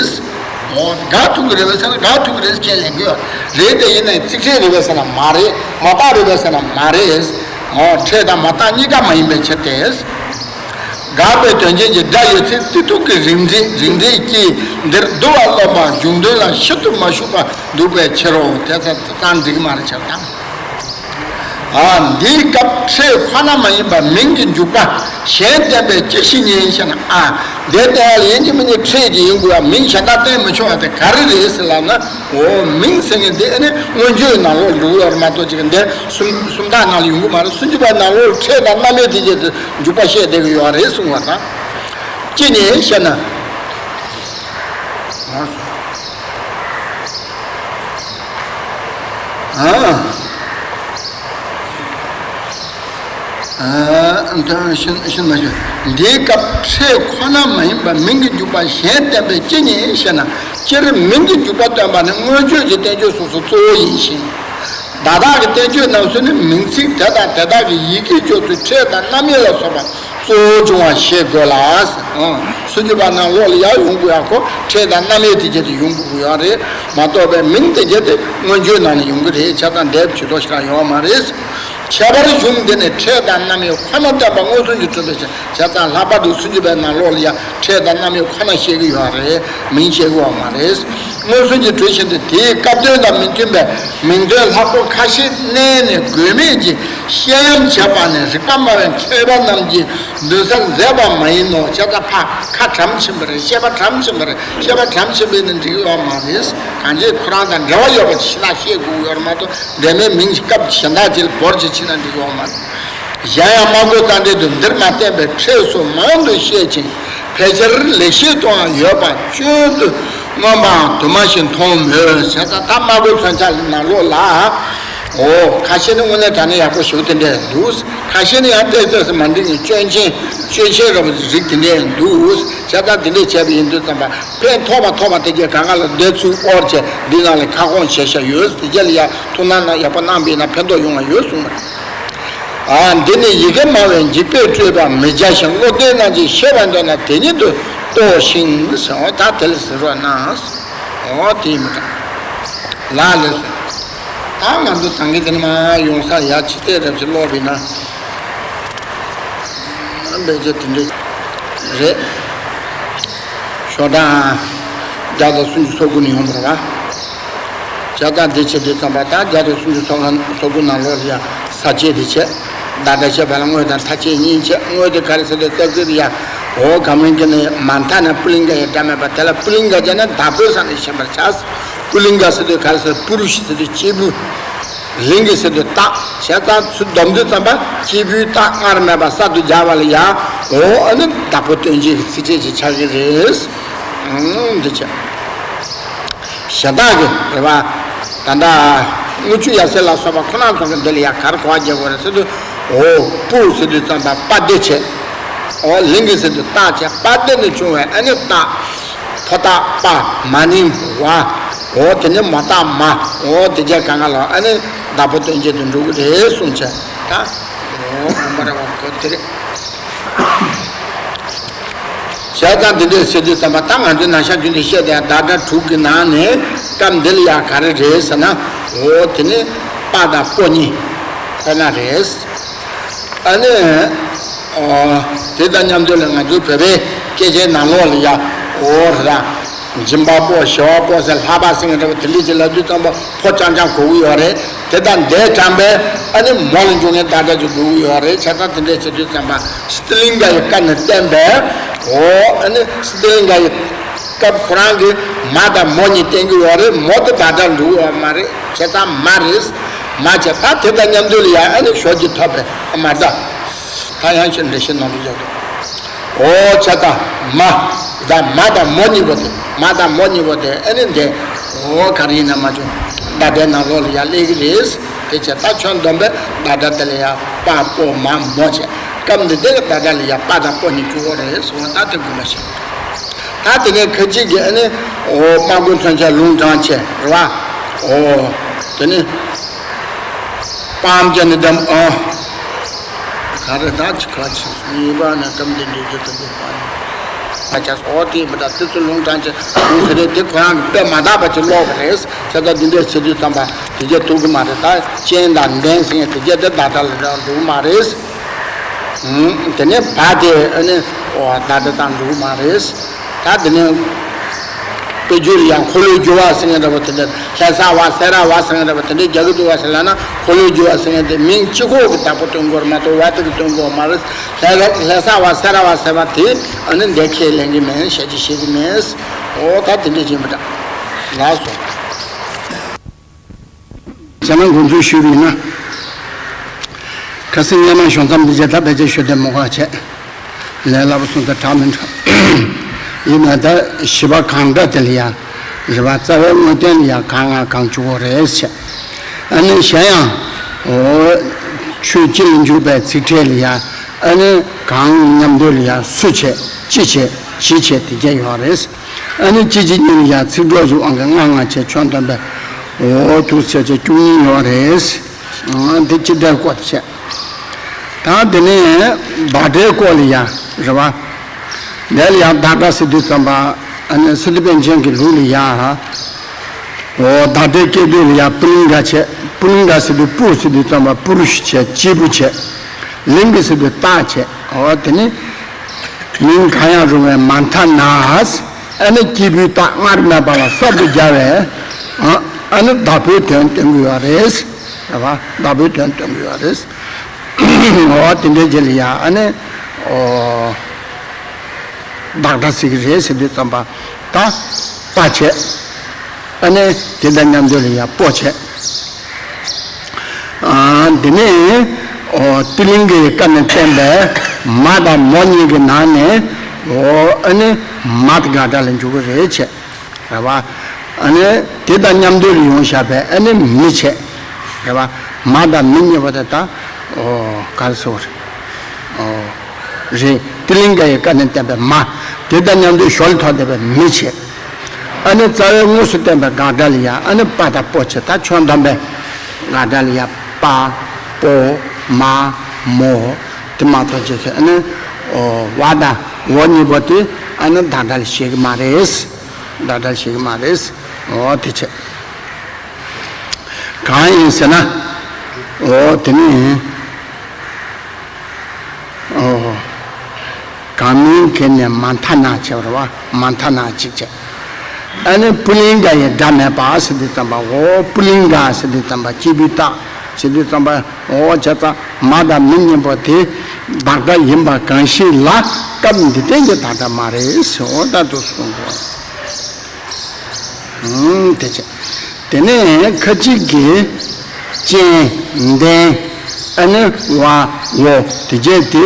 འོ་དགག་ཐུབ་ཀྱི་རེད་པས་ཟེར་ན་དགག་ཐུབ་ཀྱི་རེད་ཟེར་ལེན་གྱི་ཡོད་རེད། དེ་ཡིན་ནའི་ཚིག་ཕྲད་རེད་པས་ཟེར་ན་མ་རེད། མ་བརྟགས་རེད་པས་ཟེར་ན་མ་རེད། འོ་ཕྲད་དང་མ་བརྟགས་གཉིས་ཀ་མ་ཡིན་པའི་ཕྱིར་ཏེ། དགག་པའི་དོན་ཅན་གྱི་སྒྲ་ཡོད་ཚད་གཏི་ཐུག་གི་རིགས་འགྲེ་རིགས་འགྲེ་ཀྱིས་འདིར་བསྡུ་བ་སློབ་པ་གཞུང་དོན་ལ་ཤིན་ཏུ་མ་ཞུགས་པར་འདུག་པའི་ཕྱིར་རོ། དེ་ཚ་ཙང་འགྲིག་མ་རེད་ཆགས་དང་། ཨ། འདིའི་སྐབས་ཕྲད་ཁོ་ན་མ་ཡིན་པ་མིང་གི་འཇུག་པ་གཞན་བསྟན་པས་ཅི་ཞིག་ཉན་ཞེ་ན། ཨ། འདི་ལྟར་ཡིན་གྱི་མིན་གྱི་ཕྲད་ཀྱི་ཡིན་དགོས་པ་མིང་གཞན་དག་བསྟན་མི་ཆོག་པ་དེ་ག་རེ་རེད་ཟེར་ལབ་ན། འོ་མིང་ཟེར་མཁན་དེ་ཨ་ནི་མངོན་བརྗོད་ནང་ལོགས་འགྲོ་གི་ཡོད་རེད་མ་གཏོགས་ཅིག་འདི་སུམ་སུམ་རྟགས་ནང་ལ་ཡོང་གི་མ་རེད། སུམ་ཅུ་པ་ནང་ལོགས་ཕྲད་དང་རྣམ་དབྱེ་དེ་བྱས་ཏེ་འཇུག་པ་བཤད་བསྡད་ཀྱི་ཡོད་རེད་གསུངས་པ་དང་། ཅི་ཉན་ཞེ་ན། ཨ། ཨ། ཤིན་ཤིན་མ་ཞུ། འདིའི་སྐབས་ཕྲད་ཁོ་ན་མ་ཡིན་པ་མིང་གི་འཇུག་པ་གཞན་བསྟན་པས་ཅི་ཉན་ཞེ་ན། སྤྱིར་མིང་གི་འཇུག་པ་སྟོན་པ་ནི་མངོན་བརྗོད་ཀྱི་བསྟན་བཅོས་སོ་སོ་གཙོ་བོ་ཡིན་ཞིང་། བརྡ་དག་གི་བསྟན་བཅོས་རྣམས་སུ་ནི་མིང་ཚིག་དེ་དང་དེ་དག་གི་ཡི་གེ་སྦྱོར་ཚུལ་ཕྲད་དང་རྣམ་དབྱེ་ལ་སོགས་པ་གཙོ་བོ་འབྱུང་བ་ཤེས་དགོས་ལ། ཨང་། སུམ་ཅུ་པ་ནང་ལོགས་ལ་ཡར་ཡོང་དགོས་ཡག་གོ་ཕྲད་དང་རྣམ་དབྱེ་དེ་བྱས་ཏེ་ཡོང་དགོས་ཡོད་རེད་མ་གཏོགས་པའི་མིང་དེ་བྱས་ཏེ་མངོན་བརྗོད་ནང་ནས་ཡོང་གི་རེད། བྱས་ཙང་འདེབས་ཇུས་གཏོགས་ཤིག་རང་ཡོད་མ་རེད། ཁྱད་པར་གཞུང་འདི་ནི་ཕྲད་དང་རྣམ་དབྱེ་ཁོ་ན་བསྟན་པ་མངོན་སུམ་གྱིས་གྲུབ་པའི་ཕྱིར། བྱས་ཙང་ལྷག་པར་དུ་སུམ་ཅུ་པའི་ནང་ལོགས་ལ་ཡང་ཕྲད་དང་རྣམ་དབྱེ་ཁོ་ན་བཤད་ཀྱི་ཡོད་རེད། མིང་བཤད་ཀྱི་ཡོད་མ་རེད། མངོན་སུམ་གྱིས་གྲུབ་བཞིན་དུ་དེའི་སྐབས་དོན་དང་མི་མཐུན་པའི་མིང་དོན་ལྷག་པོ་ཁ་ཤས་བསྣན་ནས་དགོས་མེད་ཀྱི་བཤད་ཡམ་བྱས་པ་ནི་རིགས་པ་སྨྲ་བའི་མཁས་པ་རྣམས་ཀྱིས་འདུན་སར་མཛད་པ་མ་ཡིན་ནོ། བྱས་ཙང་ཕ་ཁ་གྲམ་ཕྱིན་པ་རེད། བཤད་པ་གྲམ་ཕྱིན་པ་རེད། བཤད་པ་གྲམ་ཕྱིན་པས་ནི་འགྲིག་ཡོད་མ་རེད། གང་ཅི་ཁོ་རང་དང་འབྲེལ་བ་ཡོད་པ་ཞིག་ལ་བཤད་དགོས་ཡོད་མ་གཏོགས་འབྲེལ་མེད་མིང་སྐབས་གཞན་དག་ཅིག་ལ་བོར་ཅིག་ཕྱིན་ན་འགྲིག་ཡོད་མ་རེད། གཞན་ཡང་སྨྲ་སྒོ་རྩ་འགྲེལ་དུ་འདིར་མ་བསྟན་པའི་ཕྲད་སོགས་མང་དུ་བཤད་ཅིང་། ཕལ་ཆེར་ལེགས་བཤད་དུའང་ཡོད་པ་སྐྱོན་དུ་མངོན་པའང་དུ་མ་ཞིག་མཐོང་མོད། བྱས་ཙང་ད་སྨྲ་སྒོ་མཚོན་ཆ་ནང་ལོགས་ལ། འོ། ཁ་ཤས་ནི་དངོས་གནས་དྲང་གནས་ཡག་པོ་ཞེ་པོ་དེ་འདྲས་འདུག་ཁ་ཤས་ནི་ཡང་ཏོག་ཙམ་མ་འགྲིག་ནས་སྐྱོན་ཅན་སྐྱོན་ཅན་ར་བ་རིགས་དེ་འདྲས་འདུག་བྱས་ཙང་དེ་འདྲས་བྱས་པ་ཡིན་དུས་ཙམ་པ་ཕན་ཐོགས་པ་ཐོགས་པ་དེ་གས་གང་ག་ལ་འདོད་ཚུལ་དབོར་བྱས་འདི་ནང་ལ་ཁ་སྐོང་བྱས་བཞག་ཡོད། དེ་རྗེས་ལ་ཡང་ཐུགས་སྣང་གནང་ཡག་པོ་གནང་བས་ན་ཕན་ཐོགས་ཡོང་བ་ཡོད་གསུངས་པ་རེད། ཨ། འདི་ནི་ཡི་གེ་སྨྲ་བའི་འཇིགས་པས་སྤྲོས་པ་མི་བྱ་ཞིང་། བློ་ལྡན་རྣམས་ཀྱིས་ཤེས་པར་འདོད་ན་དེ་ཉིད་དུ་རྟོགས་ཤིང་ཟེར། འོ་ད་དེ་ལ་ཟེར་རོགས་གནང་། འོ་དེ་མི་དྲང་། ལགས་ལགས་སོ། ད་ང་ཚོ་ད་གིན་དེ་ནས་མར་ཡོང་ས་ཡ་ཕྱི་ཚེས་རབ་ཅིག་ཀློག་པས་ན། ཨ་འབད་ཅེ་དེ་འདྲ་རེད། ཤོག་གྲངས་བརྒྱ་དང་སུམ་ཅུ་སོ་དགུ་ནས་ཡོང་བ་རེད་བ། བྱས་ཙང་འདི་བྱེད་དུས་ཙམ་པ་ད་བརྒྱ་དང་སུམ་ཅུ་སོ་ལྔ་སོ་དགུ་ནང་ལོགས་ལ་ཡ་ས་བཅད་དེ་བྱས། བརྡ་སྒྲ་བཤད་པ་ལ་དངོས་དང་མཐའ་བཅད་གཉིས་བྱས། དངོས་དེ་ག་རེ་ཟེར་དུས་སྐབས་དེར་ཡ། འོ་ག་མིན་གྱི་ནི་མ་མཐའ་ན་པུ་ལིང་ག་ཡི་སྒྲ་མེད་པ་དེ་ལ་པུ་ལིང་ག་བྱས་ན་བདག་པོའི་ས་ནས་ཤེས་པར་བྱ། པུ་ལིང་ག་ཟེར་དུས་ག་རེ་ཟེར། པུ་རུ་ཤ་ཟེར་དུས་སྐྱེས་བུ། ལིང་གི་ཟེར་དུས་རྟགས་བྱས་ཙང་ཚུར་བསྡོམས་དུས་ཙམ་པ་སྐྱེས་བུའི་རྟགས་སྔར་མེད་པ་གསར་དུ་སྦྱར་བ་ལ་ཡང་འོ་ཨ་ནི་བདག་པོ་སྟོན་བྱེད་ཀྱི་ཚིགས་བཅད་ཅིག་ཆགས་ཀྱི་རེད། ཨང་འདི་བྱས། གཞན་དག་གི་རེད་པ། ད་ལྟ་དངུལ་ཆུ་ཡ་ཟེར་ལ་སོགས་པ་ཁོ་ན་ཚོ་གི་འདི་ལ་ཡང་ག་རེ་གོ་བ་རྒྱག་དགོས་རེད་ཟེར་དུས། འོ་སྤུ་ཟེར་དུས་ཙམ་པ་པ་སྡེ་བྱས། འོ་ལིང་གི་ཟེར་དུས་རྟགས་བྱས། པ་སྡེ་ནས་བྱུང་བའི་ཨ་ནི་རྟགས། ཕོ་རྟགས་པ། མ་ནིང་བ། འོ་དེ་ནས་མོ་རྟགས་མ། འོ་དེ་རྗེས་གང་ག་ལ་ཨ་ནི་བདག་པོ་སྟོན་བྱེད་དུ་འགྲོ་གི་རེད་གསུངས་བྱས། ད་འོ་ཨ་མ་ར་བ་གོ་དེ་རེད། བྱས་ཙང་འདི་འདྲས་ཟེར་དུས་ཙམ་པ་ད་ང་ཚོའི་ན་ཤ་རྒྱུད་འདི་བཤད་དེ་བདག་སྒྲ་དྲུག་གི་ནང་ནས་སྐབས་འདི་ལ་ཡང་ག་རེ་རེད་ཟེར་ན། འོ་དེ་ནི་པ་དང་པོ་གཉིས་ཁོ་ན་རེད། ཨ་ནི། ཨོ། དེ་དང་མཉམ་དུ་ལ་ང་ཚོའི་བོད་པའི་སྐད་ཆའི་ནང་ལོགས་ལ་ཡ། འོ་ར། སྦྱིན་པ་པོ་ཞི་བ་པོ་ཟེར་ལྷ་པ་ཟེར་མཁན་འདྲ་པོ་དེ་འདྲས་ཅིག་ལབ་དུས་ཙམ་པ་ཕོ་རྐྱང་རྐྱང་གོ་གི་ཡོད་རེད། དེ་དང་འདས་དྲངས་པའི་ཨ་ནི་མོ་ལ་འཇུག་མཁན་བདག་སྒྲ་ཅིག་གོ་གི་ཡོད་རེད། བྱས་ཙང་དེ་འདྲས་བྱེད་དུས་ཙམ་པ་སྤྱི་གླིང་ག་ཡི་བཀའ་ནས་བསྟན་པའི། འོ་ཨ་ནི་སྤྱི་གླིང་ག་ཡི་སྐབས་ཁོ་རང་གིས་མ་དང་མོ་གཉིས་བསྟན་གི་ཡོད་རེད། མོ་དེ་བདག་སྒྲ་འགྲོ་གི་ཡོད་མ་རེད། བྱས་ཙང་མ་རེད། མ་བྱས་ད་དེ་དང་མཉམ་དུ་ལ་ཡ་ཨ་ནི་ཞོ་གྱིས་ཐོབ་པའི་ཨ་མ་སྒྲ། ད་ཡང་ཞིག་འགྲེལ་བཤད་གནང་དུ་ཡོད། འོ་བྱས་ཙང་མ། ད་མ་དང་མོ་གཉིས་པོ་དེ། མ་དང་མོ་གཉིས་པོ་དེ་ཨ་ནི་འདི། འོ་ག་རེ་ཡིན་ན་མ་བྱུང་། བདག་སྒྲའི་ནང་ལོགས་ལ་ཡ་སླེབས་ཀྱི་རེད། དེ་བྱས་ད་ཁྱོན་བསྡོམས་པས་བདག་སྒྲ་དེ་ལ་ཡ་པ་པོ་མ་མོ་བྱས། སྐབས་འདི་དེ་ལ་བདག་སྒྲ་ལ་ཡ་པ་དང་པོ་གཉིས་བཅུག་གི་རེད་ཟེར་བ་ད་དེ་དགོངས་པ་བཞེས། ད་དེ་ནས་ཁ་ཅིག་གིས་ཨ་ནི། འོ་སྨྲ་སྒོ་མཚོན་ཆ་ལུང་དྲངས་བྱས་རེད་པ། འོ། དེ་ནི། པའམ་ཅན་ནི་དམ་ཨ། ག་རེ་ད་ཅི་ག་ཅི་གཉིས་པ་ནི་སྐབས་འདི་འདྲའི་རྒྱུ་དང་འདི་པ་ནི། ཨ་ཅག་འོ་དེ་མི་ད་དེ་ཚོ་ལུང་དྲངས་བྱས་ལུང་ཟེར་རེད། དེ་ཁོ་རང་གི་དཔེ་མ་དག་པ་ཅིག་ཀློག་པ་རེད། བྱས་ཙང་འདི་འདྲའི་བྱེད་དུས་ཙམ་པ་དེ་རྒྱ་ཐུག་གི་མ་རེད། ད་ཅན་དང་ལྡན་ཟེར་མཁན་དེ་རྒྱ་དེ་བདག་སྒྲ་ལ་འགྲོ་གི་མ་རེད། དེ་ནས་བ་དེ་ཨ་ནི་འོ་བདག་སྒྲ་དང་འགྲོ་གི་མ་རེད། ད་དེ་ནས་དཔེ་བརྗོད་ལ་ཡང་འཁོར་ལོས་སྒྱུར་བ་ཟེར་མཁན་འདྲ་པོ་དེ་འདྲ། ལྷ་ས་བ་སེ་ར་བ་ཟེར་མཁན་འདྲ་པོ་དེ་འདྲ་རྒྱག་གི་འདུག་བ་ཟེར་ལབ་ན། འཁོར་ལོས་སྒྱུར་བ་ཟེར་མཁན་དེ་མིང་གཅིག་པོ་གི་བདག་པོ་སྟོན་དགོས་རེད་མ་གཏོགས་བ་དེ་གི་སྟོན་དགོས་མ་རེད། ལྷ་ལྷ་ས་བ་སེ་ར་བ་ཟེར་བ་དེ་ཨ་ནི་འདི་ཁས་ལེན་གི་མེད། ཞལ་གྱིས་བཞེས་གི་མེད། འོ་ད་དེ་འདྲ་ཡིན་པ་འདྲ། ལགས་སོ། བྱས་ན་དགོངས་ཚུལ་ཞུས་པ་ཡིན་ན། ཁ་སང་སྔོན་མ་ཞོགས་མཚམས་འདི་བྱས་ད་ཕལ་ཆེར་ཞུ་དེ་མོ་ཁ་བྱས། ལས་སླ་པོ་སོང་ཙང་དྲག་མི་འགྲོ། ཡིན་ན་ད་བཞི་པ་གང་འདྲ་དེ་ལ་ཡང་རེད་པ། རྩ་བའི་དངོས་བསྟན་ལ་ཡང་གང་ང་གང་བཅུག་གོ་རེད་བྱས། ཨ་ནི་གཞན་ཡང་། འོ། ཆོས་སྤྱི་ལ་འཇུག་པའི་ཚིག་ཕྲད་ལ་ཡང་ཨ་ནི་གང་མཉམ་དུ་ལ་ཡང་སུ་བྱས་ཅི་བྱས་ཇི་བྱས་དེ་བརྒྱད་ཡོད་རེད། ཨ་ནི་ཅི་ཅི་ཉིད་ལ་ཡང་ཚིག་གྲོགས་ཀྱི་དབང་གིས་ལྔ་ལྔ་བྱས་ཁྱོན་བསྡོམས་པས་འོ་དུ་ཚེ་ཆེ་བཅུ་གཉིས་ཡོད་རེད། འདི་སྤྱི་སྒྲའི་སྐོར་དེ་བྱས། ད་དེ་ནས་བདག་སྒྲའི་སྐོར་ལ་ཡང་རེད་པ། དེ་ལ་ཡང་བདག་སྒྲ་ཟེར་དུས་ཙམ་པ་ཨ་ནི་སི་ཏུ་པཎ་ཆེན་གྱི་ལུགས་ལ་ཡང་། འོ་བདག་སྒྲའི་སྐད་དོད་ལ་ཡང་པུ་ལིང་ག་བྱས། པུ་ལིང་ག་ཟེར་དུས་པུ་ཟེར་དུས་ཙམ་པ་པུ་རུ་ཤ་བྱས། སྐྱེས་བུ་བྱས། ལིང་གི་ཟེར་དུས་རྟགས་བྱས། འོ་དེ་ནི་མིང་གང་ཡང་རུང་བའི་མ་མཐའ་ན། ཨ་ནི་སྐྱེས་བུའི་རྟགས་སྔར་མེད་པ་ལ་གསར་དུ་སྦྱར་བས། ཨ་ནི་བདག་པོའི་དོན་སྟོན་གྱི་ཡོད་རེད། རེད་པ། བདག་པོའི་དོན་སྟོན་གྱི་ཡོད་རེད། འོ་དེ་འདྲའི་རྗེས་ལ་ཡང་ཨ་ནི། འོ། བདག་སྒྲ་ཟེར་གྱི་རེད་ཟེར་དུས་ཙམ་པ། ད། པ་བྱས། ཨ་ནི་དེ་དང་མཉམ་དུ་ལ་ཡང་པོ་བྱས། ཨ། འདི་ནི། འོ། ཏི་ལིང་གའི་བཀའ་ནས་བསྟན་པའི་མ་དང་མོ་གཉིས་ཀྱི་ནང་ནས། འོ། ཨ་ནི་མ་དེ་དགག་སྒྲ་ལ་འཇུག་གི་རེད་བྱས། རེད་པ། ཨ་ནི་དེ་དང་མཉམ་དུ་ལ་ཡོང་བཞག་པའི་ཨ་ནི་མི་བྱས། རེད་པ། མ་དང་མི་གཉིས་པོ་དེ་ད། འོ། ག་རེ་ཟེར་བ་རེད། འོ། རེད། ཏི་ལིང་གའི་བཀའ་ནས་བསྟན་པའི་མ། དེ་དང་མཉམ་དུ་ཞོར་ལ་ཐོགས་བསྡད་པའི་མི་བྱས། ཨ་ནི་རྩ་བའི་དངོས་སུ་བསྟན་པའི་དགག་སྒྲ་ལ་ཡང་ཨ་ནི་པ་དང་པོ་བྱས། ད་ཁྱོན་བསྡོམས་པའི་དགག་སྒྲ་ལ་ཡང་པ། པོ། མ། མོ། དེ་མ་གཏོགས་ཅི་ཟེར་ཨ་ནི། འོ། བ་དང་འོ་གཉིས་པོ་དེ་ཨ་ནི་བདག་སྒྲ་ལ་བཞེད་ཀྱི་མ་རེད། བདག་སྒྲ་ལ་བཞེད་ཀྱི་མ་རེད། འོ་དེ་བྱས། གང་ཡིན་ཟེར་ན། འོ་དེ་ནི། འོ། གང་མིང་གི་ནི་མ་མཐའ་ན་བྱས་པ་རེད་པ། མ་མཐའ་ན་གཅིག་བྱས། ཨ་ནི་པུ་ལིང་ག་ཡི་སྒྲ་མེད་པ་ཟེར་དུས་ཙམ་པ། འོ་པུ་ལིང་ག་ཟེར་དུས་ཙམ་པ་སྐྱེས་བུའི་རྟགས་ཟེར་དུས་ཙམ་པ། འོ་བྱས་ཙང་མ་དང་མི་གཉིས་པོ་དེ་བདག་སྒྲ་ཡིན་པ་གང་ཞིག་ལ་སྐབས་འདི་སྟེང་གི་བདག་སྒྲ་མ་རེད་ཟེར། འོ་ད་དུ་གསུངས་པ། ཨང་། དེ་བྱས། དེ་ནས་ཁ་ཅིག་གིས། ཅན། ལྡན། ཨ་ནི་བ་འོ་དེ་བྱས་དེ་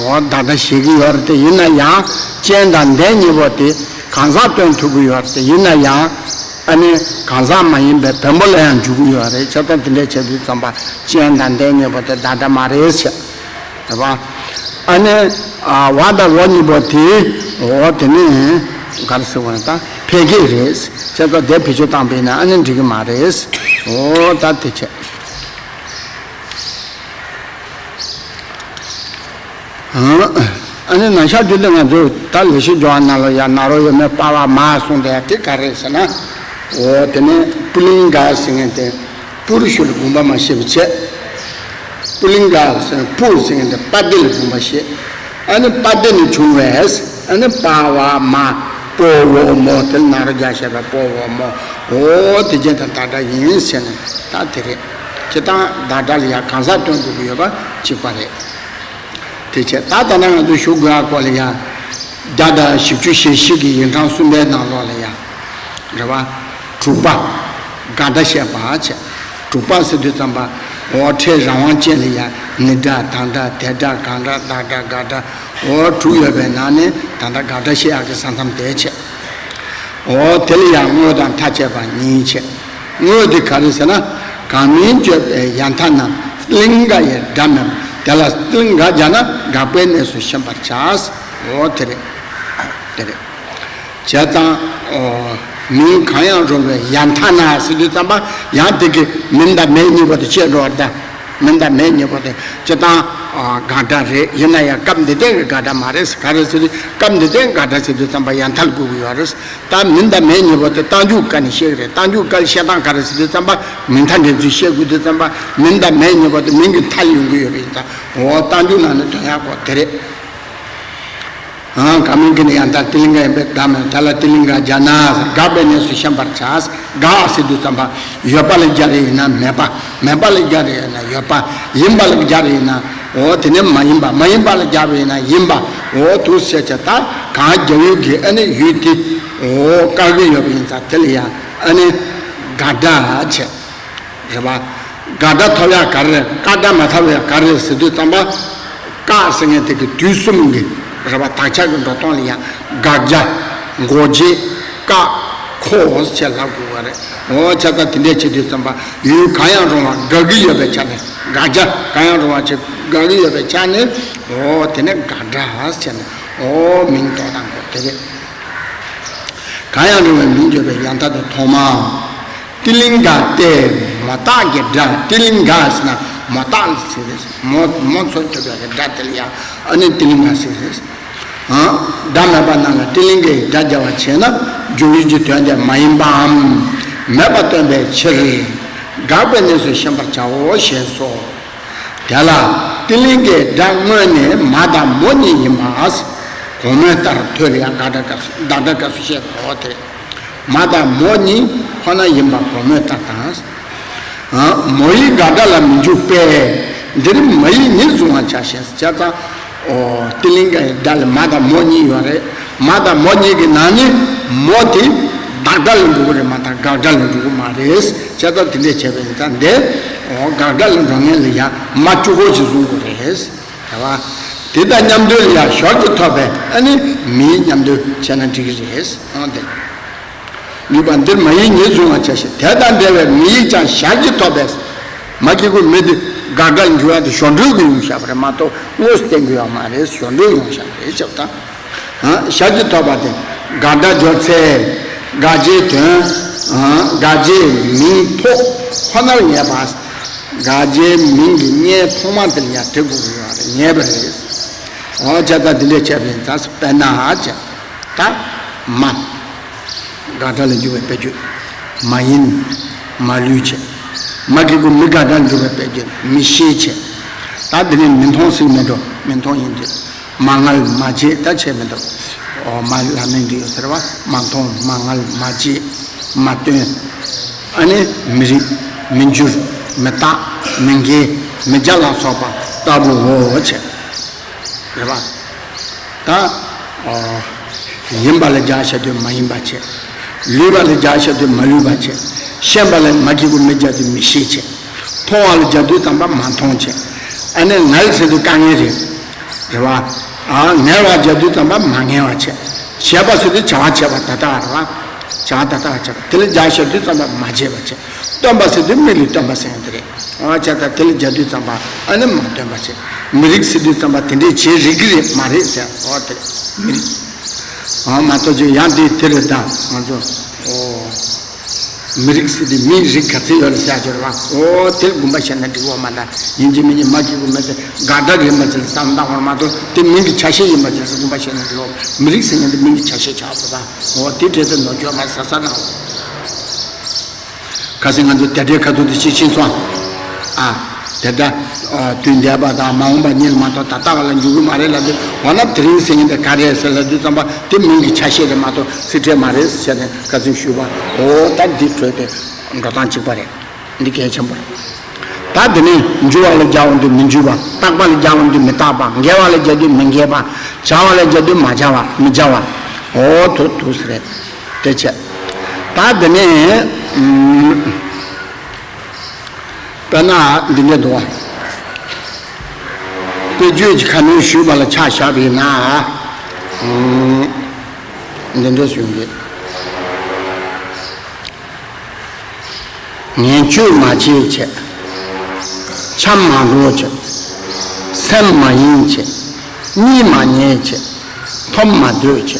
འོ་བདག་སྒྲ་བཞེད་ཀྱི་ཡོད་རེད་དེ། ཡིན་ན་ཡང་ཅན་དང་ལྡན་གཉིས་པོ་དེ་གང་ཟག་སྟོན་ཐུབ་ཀྱི་ཡོད་རེད་དེ། ཡིན་ན་ཡང་ཨ་ནི་གང་ཟག་མ་ཡིན་པའི་བེམ་པོ་ལ་ཡང་འཇུག་གི་ཡོད་རེད། བྱས་ཙང་དེ་འདྲ་བྱས་དུས་ཙམ་པ་ཅན་དང་ལྡན་གཉིས་པོ་དེ་བདག་སྒྲ་མ་རེད་ཟེར། རེད་པ། ཨ་ནི་ཨ་བ་དང་འོ་གཉིས་པོ་དེ་འོ་དེ་ནི་ག་རེ་ཟེར་བ་ན་ད་ཕལ་སྐད་རེད། བྱས་ཙང་དེ་བེད་སྤྱོད་བཏང་པས་ན་ཨ་ནི་འགྲིག་གི་མ་རེད། འོ་ད་དེ་བྱས། ཨ་ནི་ན་ཤ་རྒྱུ་དེ་ང་ཚོས་ད་ལས་ཤིག་སྦྱོར་བ་ནང་ལ་ཡང་ན་རོ་ཡོད་མེད་པ་བ་མ་གསུངས་དེ་དེ་ག་རེད་ཟེར་ན། འོ་དེ་ནི་པུ་ལིང་ག་ཟེར་མཁན་དེ་པུ་རུ་ཤུ་ལ་དགོངས་པ་མ་བཞེས་པ་བྱས། པུ་ལིང་ག་ཟེར་པུ་ཟེར་མཁན་དེ་པ་དེ་ལ་དགོངས་པ་བཞེས། ཨ་ནི་པ་དེ་ནི་བྱུང་བས། ཨ་ནི་པ་བ་མ་པོ་བོ་མོ་དེ་ལ་ན་རོ་རྒྱག་བྱས་པ་པོ་བོ་མོ། འོ་དེ་རྐྱེན་དང་བདག་སྒྲ་ཡིན་ཟེར་ནས་ད་དེ་རེད། སྤྱིར་བཏང་བདག་སྒྲ་ལ་ཡང་གང་ཟག་སྟོན་དགོས་ཀྱི་ཡོད་པ་གཅིག་པ་རེད། དེ་བྱས་ད་ལྟ་ན་ང་ཚོས་ཞུ་དགོས་ཡག་སྐོར་ལ་ཡང་བརྒྱ་དང་བཞི་བཅུ་ཞེ་བཞི་གི་ཡིག་ཕྲེང་གསུམ་པའི་ནང་ལོགས་ལ་ཡང་རེད་བ། དྲུག་པ། དགག་སྒྲ་བཤད་པ་བྱས། དྲུག་པ་ཟེར་དུས་ཙམ་པ་འོ་ཕྲད་རང་དབང་ཅན་ལ་ཡང་ནི་སྒྲ་དང་སྒྲ་དེ་སྒྲ་གང་སྒྲ་བདག་སྒྲ་དགག་སྒྲ་འོ་དྲུག་ཡོད་པའི་ནང་ནས་ད་ལྟ་དགག་སྒྲ་བཤད་ཡག་གི་ས་མཚམས་དེ་བྱས། འོ་དེ་ལ་ཡང་དངོས་དང་མཐའ་དཔྱད་པ་གཉིས་བྱས། དངོས་དེ་ག་རེ་ཟེར་ན། གང་མིང་བརྗོད་པའི་ཡ་མཐའ་ན་ཏི་ལིང་ག་ཡི་སྒྲ་མེད་པ་དེ་ལ་ཏི་ལིང་ག་སྦྱར་ན་དགག་པའི་གནས་སུ་ཤེས་པར་བྱ། འོ་དེ་རེད། དེ་རེད། བྱས་ཙང་འོ་མིང་གང་ཡང་རུང་བའི་ཡ་མཐའ་ན་ཟེར་དུས་ཙམ་པ་ཡང་དེ་གི་མིང་དང་མིང་གཉིས་པོ་དེ་བཤད་འགྲོ་བར་ད། མིང་དང་མིང་གཉིས་པོ་དེ་སྤྱིར་བཏང་དགག་སྒྲ་རེད། ཡིན་ན་ཡང་སྐབས་འདི་དེང་གི་དགག་སྒྲ་མ་རེད། ག་རེ་ཟེར་དུས་སྐབས་འདི་དེང་དགག་སྒྲ་ཟེར་དུས་ཙམ་པ་ཡ་མཐའ་ལ་གོ་གི་ཡོད་རེད། ད་མིང་དང་མིང་གཉིས་པོ་དེ་རྟགས་འཇུག་སྐབས་ནས་བཤད་ཀྱི་རེད། རྟགས་འཇུག་སྐབས་བཤད་སྟངས་ག་རེ་ཟེར་དུས་ཙམ་པ་མིང་མཐའ་འདྲེན་ཚུལ་བཤད་དགོས་དུས་ཙམ་པ་མིང་དང་མིང་གཉིས་པོ་དེ་མིང་གི་མཐའ་ཡོང་གི་ཡོད་པ་ཡིན་ཙང་འོ་རྟགས་འཇུག་ནང་ནས་འདོན་ཡག་གོ་དེ་རེད། གང་མིང་གི་ནི་ཡང་དག་ཏི་ལིང་ག་ཡིན་པས་གདམས་མེད་དེ་ལ་ཏི་ལིང་ག་སྦྱར་ན་དགག་པའི་གནས་སུ་ཤེས་པར་བྱ། དགག་ཟེར་དུས་ཙམ་པ་ཡོད་པ་ལ་སྦྱར་ཡིན་ན་མེད་པ། མེད་པ་ལ་སྦྱར་ཡིན་ན་ཡོད་པ། ཡིན་པ་ལ་སྦྱར་ཡིན་ན་འོ་དེ་ནི་མ་ཡིན་པ། མ་ཡིན་པ་ལ་སྦྱར་ཡིན་ན་ཡིན་པ། འོ་དུ་ཟེར་བྱ་ད་གང་རྒྱག་ཡུལ་གྱི་ཨ་ནི་ཡུལ་དེ་འོ་བཀག་གི་ཡོད་པ་ཡིན་ཙང་དེ་ལ་ཡང་ཨ་ནི་དགག་སྒྲ་བྱས། རེད་བ། དགག་སྒྲ་ཐོབ་ཡག་ག་རེ་རེད། བཀག་སྒྲ་མ་ཐོབ་ཡག་ག་རེ་རེད་ཟེར་དུས་ཙམ་པ། བཀག་ཟེར་མཁན་དེ་གི་དུས་གསུམ་གྱི་རེད་བ། དག་ཆ་གི་འགྲོ་སྟངས་ལ་ཡང་དགག་བྱ། འགོག་བྱེད། བཀག་འགོག་ཟེར་ལབ་དགོས་པ་རེད། འོ་ཆ་ཚང་དེ་འདྲས་བྱེད་དུས་ཙམ་པ་ཡུལ་གང་ཡང་རུང་བ་དགག་གི་ཡོད་པའི་ཆ་ནས། དགག་བྱ་གང་ཡང་རུང་བ་ཆེ་དགག་གི་ཡོད་པའི་ཆ་ནས་འོ་དེ་ནས་དགག་སྒྲ་ཟེར་ནས་འོ་མིང་འདོགས་སྟངས་དེ་རེད། གང་ཡང་རུང་བའི་མིང་བརྗོད་པའི་ཡང་མཐའ་དེ་ཐོག་མ། ཏི་ལིང་ག་སྟེ། མོ་རྟགས་ཀྱི་སྒྲ། ཏི་ལིང་ག་ཟེར་ན་མོ་རྟགས་ཟེར་རེད། མོ་མོ་ཚོ་གྲུབ་པའི་སྒྲ་དེ་ལ་ཡང་ཨ་ནི་ཏི་ལིང་ག་ཟེར་རེད། སྒྲ་མེད་པ་རྣམས་ལ་ཏི་ལིང་གའི་སྒྲ་སྦྱར་བ་བྱས་ན་འཇུག་ཡུལ་གྱི་དོན་དེ་མ་ཡིན་པའམ་མེད་པ་སྟོན་པའི་ཕྱིར། དགག་པའི་གནས་སུ་ཤེས་པར་བྱའོ་ཞེས་སོ། དེ་ལ་ཏི་ལིང་གའི་སྒྲ་དངོས་ནི་མ་དང་མོ་གཉིས་ཡིན་པ། གོང་སྨོས་ལྟར་ཐོས་ལ་ཡང་དགག་སྒྲ་སྐབས་སུ་བདག་སྒྲ་སྐབས་སུ་བཤད་དོ། དེ་མ་དང་མོ་གཉིས་ཁོ་ན་ཡིན་པ་གོང་སྨོས་ལྟར་དང་། མོ་ཡིས་དགག་སྒྲ་ལ་མི་འཇུག་པས་འདིར་མ་ཡིག་ཉིད་བཟུང་བར་བྱ་ཞེས་བྱ་ཙང་། ཨོ། ཏི་ལིང་གའི་སྒྲ་ལ་མ་དང་མོ་གཉིས་ཡོད་རེད། མ་དང་མོ་གཉིས་ཀྱི་ནང་ནས་མོ་དེ་བདག་སྒྲ་ལ་འགྲོ་གི་རེད་མ་གཏོགས་དགག་སྒྲ་ལ་འགྲོ་གི་མ་རེད། བྱས་ཙང་དེ་འདྲས་བྱས་པ་ཡིན་ཙང་འདི། ཨོ། དགག་སྒྲ་ལ་འགྲོ་མཁན་ལ་ཡང་མ་བཅུ་གོ་ཞིག་བཟུང་དགོས་རེད། རེད་བ། དེ་དང་མཉམ་དུ་ལ་ཡང་ཞོར་གྱིས་ཐོབ་པའི་ཨ་ནི་མིང་མཉམ་དུ་བྱས་ན་འགྲིག་གི་རེད། ཨོ་འདི། ནུས་པ་འདིར་མ་ཡིག་ཉིད་བཟུང་བར་བྱ་ཞིང་དེ་དང་འབྲེལ་བའི་མིང་ཡིག་ཀྱང་ཞར་གྱིས་ཐོབ་པས། མ་གི་གུ་མི་དེ་དགག་སྒྲ་འཇུག་ཡ་དེ་ཞོར་འཕྲོས་ཀྱི་ཡོང་བཞག་པ་རེད་མ་གཏོགས་དངོས་སུ་བསྟན་གྱི་ཡོད་མ་རེད། ཞོར་འཕྲོས་ཡོང་བཞག་པ་རེད་ཅེས་དང་། ཞར་གྱིས་ཐོབ་པ་དེ་དགག་སྒྲ་སྦྱོར་ཚེ། དགག་བྱའི་དོན། དགག་བྱའི་མིང་ཐོག་ཁོ་ནར་ངེས་པ། དགག་བྱའི་མིང་གི་སྔོན་ཐོག་མ་དེ་ལ་ཡང་བྲི་དགོས་ཀྱི་ཡོད་རེད། ངེས་པ་རེད། འོ་བྱས་ཙང་འདི་འདྲས་བྱས་པ་ཡིན་ཙང་དཔེར་ན་ཧ་ཅང་། ད་མ། དགག་སྒྲ་ལ་འཇུག་པའི་དཔེ་བརྗོད། མ་ཡིན། མ་ལུས་བྱས། མ་གི་གུ་མི་དགག་སྒྲ་ལ་འཇུག་པའི་དཔེ་བརྗོད་མི་ཤེས་བྱས། ད་འདི་ནི་མི་མཐོང་ཟེར་མི་འགྲོ། མི་མཐོང་ཡིན་དུས། མ་ངལ་མ་བྱེད་ད་བྱས་མི་འདུག་ཨོ་མ་ལ་མིང་འདི་ཡོད་ཟེར་བ་མ་མཐོང་མ་ངལ་མ་བྱེད་མ་སྟོན། ཨ་ནི་མི་རིག་མི་འགྱུར་མི་རྟག་མི་འགལ་མི་བྱ་ལ་སོགས་པ་ལྟ་བུའོ་བྱས། རེད་བ། ད། ཨོ། ཡིན་པ་ལ་སྦྱར་བྱ་དུས་མ་ཡིན་པ་བྱས། ལུས་པ་ལ་སྦྱར་བྱ་དུས་མ་ལུས་པ་བྱས། ཤེས་པ་ལ་མ་གི་གུ་མི་སྦྱར་དུས་མི་ཤེས་བྱས། མཐོང་བ་ལ་སྦྱར་དུས་ཙམ་པ་མ་མཐོང་བྱས། ཨ་ནི་ངལ་ཟེར་དུས་དཀའ་ངལ་རེད། རེད་བ། ཨ་ངལ་བ་སྦྱར་དུས་ཙམ་པ་མ་ངལ་བ་བྱས། བྱས་པ་ཟེར་དུས་བྱ་བ་བྱས་པ་ད་ལྟ་བ་རེད་བ། བྱ་བ་ད་ལྟ་བ་བྱས་པ་དེ་ལ་སྦྱར་བྱས་དུས་ཙམ་པ་མ་བྱས་པ་བྱས། སྟོན་པ་ཟེར་དུས་མིག་ལ་སྟོན་པ་ཟེར་ཡང་དེ་རེད། ཨ་བྱས་ཙང་དེ་ལ་སྦྱར་དུས་ཙམ་པ་ཨ་ནི་མ་སྟོན་པ་བྱས། མི་རིགས་ཟེར་དུས་ཙམ་པ་དེ་འདྲའི་བྱས་རིགས་ཀྱི་རེད་མ་རེད་ཟེར། ཨོ་དེ་རེད། མི་རིགས། ཨ་མ་གཏོགས་ཅིག་ཡང་དེ་དེ་རེད་ད་ང་ཚོ། ཨོ། མི་རིགས་ཟེར་དུས་མིའི་རིགས་ག་ཚོད་ཡོད་ལ་བཤད་རྒྱུ་རེད་བ། ཨོ་དེ་དགོངས་པ་བཞེས་ན་འགྲིག་གོ་མ་ད། ཡིན་གཅིག་མིན་གཅིག་མ་གཅིག་གོ་མེད་དེ་དགག་སྒྲ་ཡིན་པ་ཅིག་ལ་བསམ་བཏང་བར་མ་གཏོགས་དེ་མིང་གི་ཆ་ཤས་ཡིན་པ་ཅིག་ལ་དགོངས་པ་བཞེས་ན་འགྲིག་གོ། མི་རིགས་ཟེར་མཁན་དེ་མིང་གི་ཆ་ཤས་ཆགས་པ་ད། ཨོ་དེ་འདྲ་དེ་ནོར་འགྱོ་མ་ཟ་ས་ན། ཁ་སང་ང་ཚོ་དེ་འདྲའི་ཁ་ཐུག་དེ་ཤེས་ཕྱིན་སོང་། ཨ། དེ་འདྲ། དུས་འདས་པ་དང་མ་འོངས་པ་གཉིས་ལ་མ་གཏོགས་ད་ལྟ་བ་ལ་འགྱུར་གི་མ་རེད་ལབ་དུས་འོ་ན་དེ་རིང་ཟེར་མཁན་དེ་ག་རེད་ཟེར་ལབ་དུས་ཙམ་པ་དེ་མིང་གི་ཆ་ཤས་རེད་མ་གཏོགས་ཚིག་ཕྲད་མ་རེད་ཟེར་ནས་ཁ་སང་ཞུས་པ། འོ་ད་འདི་གྲོས་དེ་འགྲོ་སྟངས་གཅིག་པ་རེད། འདི་གལ་ཆེན་པོ་རེད། ད་དེ་ནས་འཇུ་བ་ལ་སྦྱར་འོང་དུས་མི་འཇུ་བ། བཏགས་པ་ལ་སྦྱར་འོང་དུས་མི་བཏགས་པ། འགལ་བ་ལ་སྦྱར་དུས་མི་འགལ་བ། སྦྱར་བ་ལ་སྦྱར་དུས་མ་སྦྱར་བ་མི་སྦྱར་བ། འོ་དུ་དུ་ཟེར་རེད། དེ་བྱས། ད་དེ་ནས་ཨུམ། དཔེར་ན་འདི་འདྲ་འདུག་བ། དཔེ་བརྗོད་ཀྱི་ཁ་སྣོན་ཞུས་པ་ལ་ཆ་བཞག་པ་ཡིན་ན། ཨུམ། འདི་འདྲ་ཞུ་གི། ངན་སྤྱོད་མ་བྱེད་བྱས། འཆམ་མ་འགྲོ་བྱས། སེམས་མ་ཡེངས་བྱས། གཉིད་མ་ཉལ་བྱས། འཐོམ་མ་སྡོད་བྱས།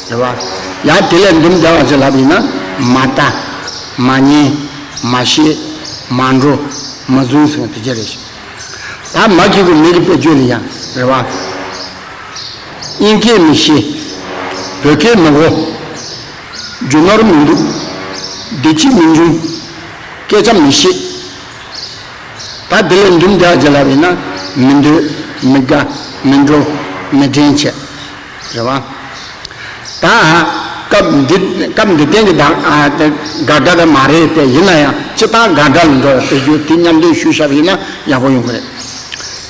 རེད་བ། ཡང་དེ་ལས་འདུམ་བརྒྱབ་པ་ཅིག་ལབ་ཡིན་ན། མ་ལྟ། མ་ཉན། མ་བཤད། མ་འགྲོ། མ་བཟུང་ཟེར་བ་དེ་ཅི་རེད། ད་མ་གི་གུ་མི་གི་དཔེ་བརྗོད་ལ་ཡང་རེད་བ། དབྱིན་སྐད་མི་ཤེས། བོད་སྐད་མི་གོ། རྒྱུ་ནོར་མི་འདུག། བདེ་སྐྱིད་མི་འབྱུང་། སྐད་ཆ་མི་ཤེས། ད་དེ་ལས་འདུམ་བརྒྱབ་ཅིག་ལབ་ཡིན་ན། མི་འདོད། མི་དགའ། མི་འགྲོ། མི་དྲན་བྱས། རེད་བ། ད། སྐབས་འདི་སྐབས་འདི་སྟེང་གི་དག་ཨ་དེ་དགག་སྒྲ་དེ་མ་རེད་དེ་ཡིན་ན་ཡང་སྤྱིར་བཏང་དགག་སྒྲ་ལ་འགྲོ་བའི་དཔེ་བརྗོད་དེ་མཉམ་འདོན་ཞུས་བཞག་པ་ཡིན་ན་ཡག་པོ་ཡོང་གི་རེད། བྱས་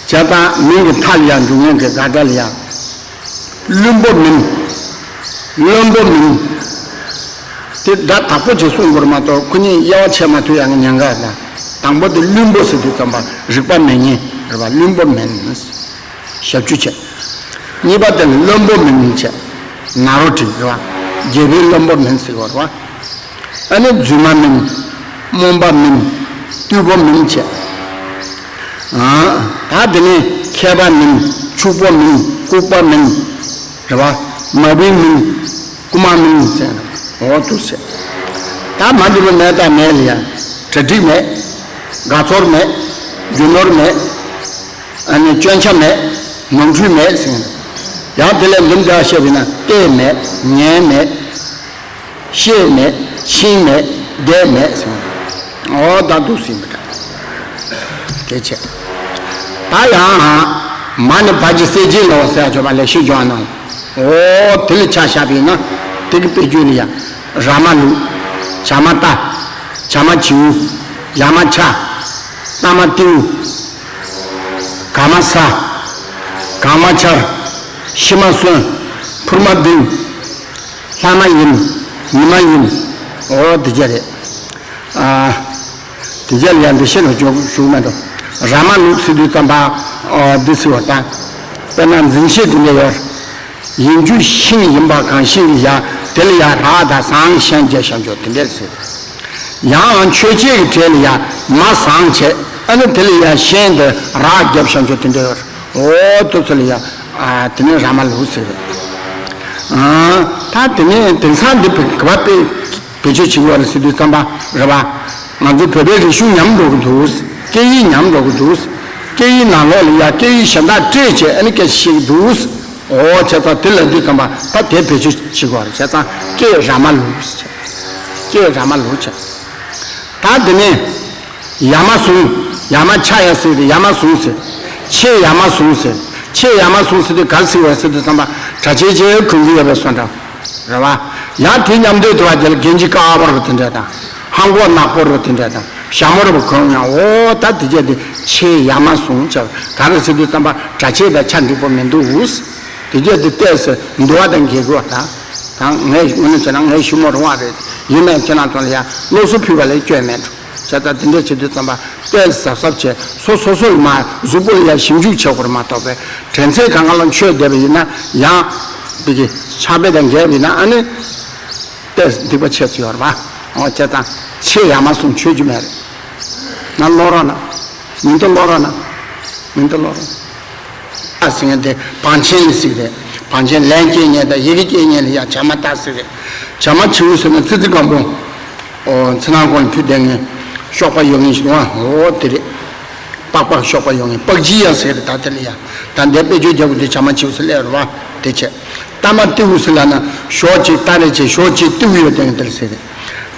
ཙང་མིང་གི་མཐའ་ལ་ཡང་འཇུག་ངོགས་ཀྱི་དགག་སྒྲ་ལ་ཡང་། བླུན་པོ་མིན། བླུན་པོ་མིན། དེ་སྒྲ་དག་པོ་ཅིག་གསུང་དགོས་རེད་མ་གཏོགས་ཁོ་གཉིས་དབྱེ་བ་ཕྱེ་མ་ཐུབ་ཡག་གི་ཉེན་ཁ་ཡོད་ན། དང་པོ་དེ་བླུན་པོ་ཟེར་དུས་ཙམ་པ་རིག་པ་མེད་མཁན་རེད་བ། བླུན་པོ་མིན། ཞབས་ཀྱུ་བྱས། གཉིས་པ་དེ་ལ་བླུན་པོ་མིན་བྱས། ནཱ་རོ་ཊི་རེད་བ། རྒྱལ་པོའི་བླུན་པོ་མིན་ཟེར་བ་རེད་བ། ཨ་ནི་རྫུན་མ་མིན། རྨོངས་པ་མིན། རྟུལ་པོ་མིན་བྱས། ཨ། ད་དེ་ནས་མཁས་པ་མིན། ཕྱུག་པོ་མིན། ལྐུགས་པ་མིན། རེད་བ། མ་བུ་མིན། རྐུ་མ་མིན་ཟེར་ན། འོ་འདུག་ཟེར། ད་མ་འདི་ལོ་མེད་དང་མེད་ལ་ཡ། གྲ་སྒྲིག་མེད། དགའ་ཚོར་མེད། རྒྱུ་ནོར་མེད། ཨ་ནི་སྐྱོན་ཆ་མེད། ནོར་འཁྲུལ་མེད་ཟེར་ན། ཡང་དེ་ལས་འདུམ་བརྒྱབ་བཤད་པ་ཡིན་ན་ལྟས་མེད། ཉན་མེད། ཤེས་མེད། ཤེས་མེད། བསྡད་མེད་ཟེར་ན། འོ་ད་འདུག་ཟེར་མི་འདྲ། དེ་བྱས། ད་ཡང་། མ་ནི་བ་ཇི་གསལ་བྱེད་ལོ་ཟེར་བ་བརྗོད་པ་ལེགས་བཤད་ལྗོན་དབང་ནང་། འོ་དེ་ལ་ཆ་བཞག་པ་ཡིན་ན། དེ་གི་དཔེ་བརྗོད་ལ་ཡ། ར་མ་ལུག། བྱ་མ་རྟ། བྱ་མ་བྱིའུ། ཡ་མ་བྱ། ཏ་མ་ཏིའུ། ག་མ་ས། གང་མ་ཆར། ཤི་མ་གསོན། ཕུར་མ་ལྡིང་། ལྷ་མ་ཡིན། མི་མ་ཡིན། འོ་དེ་ཅག་རེད། ཨ། དེ་ཅག་ལ་ཡང་འདི་བཤད་ན་ཞུ་ཞུ་མ་འདུག། ར་མ་ལུག་ཟེར་དུས་ཙམ་པ། ཨ། འདི་ཟེར་བ་དང་། དཔེར་ན་འཛིན་བྱེད་དེ་འདྲ་ཡོད། ཡིན་རྒྱུ་ཤིང་ཡིན་པ་གང་ཞིག་ལ་ཡ། དེ་ལ་ཡ་ར་དང་ཟངས་ཤན་རྒྱབ་བཞག་རྒྱུ་དེ་འདྲ་ཟེར། ཡང་མཆོད་བྱེད་ཀྱི་གྲས་ལ་ཡ་མ་ཟངས་བྱས། ཨ་ནི་དེ་ལ་ཡ་ཤན་དེ་ར་རྒྱབ་བཞག་རྒྱུ་དེ་འདྲ་ཡོད། འོ་དེ་ཚོ་ལ་ཡ། ཨ། དེ་ནི་ར་མ་ལུག་ཟེར། ཨ། ད་དེ་ནས་དེང་སང་འདི་བོད་ག་པ་དཔེ་བེད་སྤྱོད་བྱེད་དགོས་རེད་ཟེར་དུས་ཙམ་པ་རེད་བ། ང་ཚོ་བོད་པའི་རིག་གཞུང་ཉམས་འགྲོ་གི་འདུག། སྐད་ཡིག་ཉམས་འགྲོ་གི་འདུག། སྐད་ཡིག་ནང་ལོགས་ལ་ཡ་སྐད་ཡིག་གཞན་དག་སྤྲད་བྱས་ཨ་ནི་སྐད་ཆ་བཤད་ཀྱི་འདུག། འོ་བྱས་ཙང་དེ་ལབ་དུས་ཙམ་པ་ད་དེ་བེད་སྤྱོད་བྱེད་དགོས་རེད། བྱས་ཙང་སྐད་ར་མ་ལུག་ཟེར། སྐད་ར་མ་ལུག་བྱས། ད་དེ་ནས། ཡ་མ་ཟུང་། ཡ་མ་ཆ་ཡ་ཟེར་ཏེ་ཡ་མ་ཟུང་ཟེར། ཆེ་ཡ་མ་ཟུང་ཟེར། ཆེ་ཡ་མ་ཟུང་ཟེར་ཏེ་ག་རེ་ཟེར་བ་ཟེར་དུས་ཙམ་པ་གྲྭ་ཆས་ཆེ་གོན་གྱི་ཡོད་པའི་བཟོ་འདྲ། རེད་བ། ཡང་དེ་མཉམ་དུ་དུ་བ་རྒྱལ་རྒན་གྱི་ཀ་བ་རུ་དེ་འདྲ་དང་། ཧང་གོ་ནག་པོ་རུ་དེ་འདྲ་དང་། ཞྭ་མོ་རུ་གོན་ཡང་འོ་ད་དེ་རྗེས་དེ་ཆེ་ཡ་མ་ཟུང་བྱ་ག་རེ་ཟེར་དུས་ཙམ་པ་གྲྭ་ཆས་དང་ཆ་འགྲིག་པོ་མི་འདུག། དེ་རྗེས་དེ་ལྟས་སུ་འདུ་བ་དང་འགལ་དགོས་བ་དང་། ད་ངས་དངོས་གནས་བྱས་ན་ངའི་ཞུ་མོ་རུང་བ་རེད། ཡིན་ནའི་ཁྱེད་རང་ཚོ་ལ་ཡང་སློབ་གསོ་ཕུལ་བ་ལས་སྐྱོན་མེད་འགྲོ། བྱས་ཙང་དེ་འདྲ་བྱེད་དུས་ཙམ་པ་ དཔེ་གཟབ་གཟབ་བྱས། སོ་སོ་སོ་ལ་མ་གཟུགས་པོ་ལ་ཡང་ཞིབ་འཇུག་བྱེད་དགོས་རེད་མ་གཏོགས་པའི་དྲན་ཚད་གང་ག་ལ་འཆོལ་བསྡད་པ་ཡིན་ན་ཡང་། བི་གི་ཕྱག་དཔེ་དང་འགལ་བ་ཡིན་ན་ཨ་ནི། དཔེ་སྡིག་པ་ཆེ་ཚུལ་ཡོད་རེད་པ། འོ་བྱས་ཙང་ཆེ་ཡ་མ་གསུང་ཆོས་རྒྱུ་མེད་རེད། ན་ཀློག་རོགས་གནང་། མིང་དུ་ཀློག་རོགས་གནང་། མིང་དུ་ཀློག་རོགས་གནང་། ཨ་ཟེར་མཁན་དེ་བང་ཆེན་ལ་ཟེར་རེད། བང་ཆེན་ལན་སྐྱེལ་མཁན་དང་ཡི་གེ་སྐྱེལ་མཁན་ལ་ཡང་བྱ་མ་ལྟ་ཟེར་རེད། བྱ་མ་བྱིའུ་ཟེར་ན་ཙི་ཙི་སྒམ་པོ། ཨོ་ཚེ་ནང་གོང་ལ་ཕུད་བསྡད་མཁན་གཤོག་པ་ཡོད་མཁན་ཞིག་འདུག་ཨ། འོ་དེ་རེད། པགས་པ་གཤོག་པ་ཡོད་མཁན་པགས་ཇི་ཡང་ཟེར་རེད། ད་དེ་ལ་ཡང་ད་འདས་དཔེ་བརྗོད་རྒྱག་དགོས་དུས་བྱ་མ་བྱིའུ་ཟེར་སླེབས་རེད་པ། དེ་བྱས། ཏ་མ་ཏིའུ་ཟེར་ལབ་ན་ཞོགས་ཅིག་ཏ་རེ་བྱས་ཞོགས་ཅིག་ཏིའུ་ཡོད་དེ་དེ་ལ་ཟེར་རེད།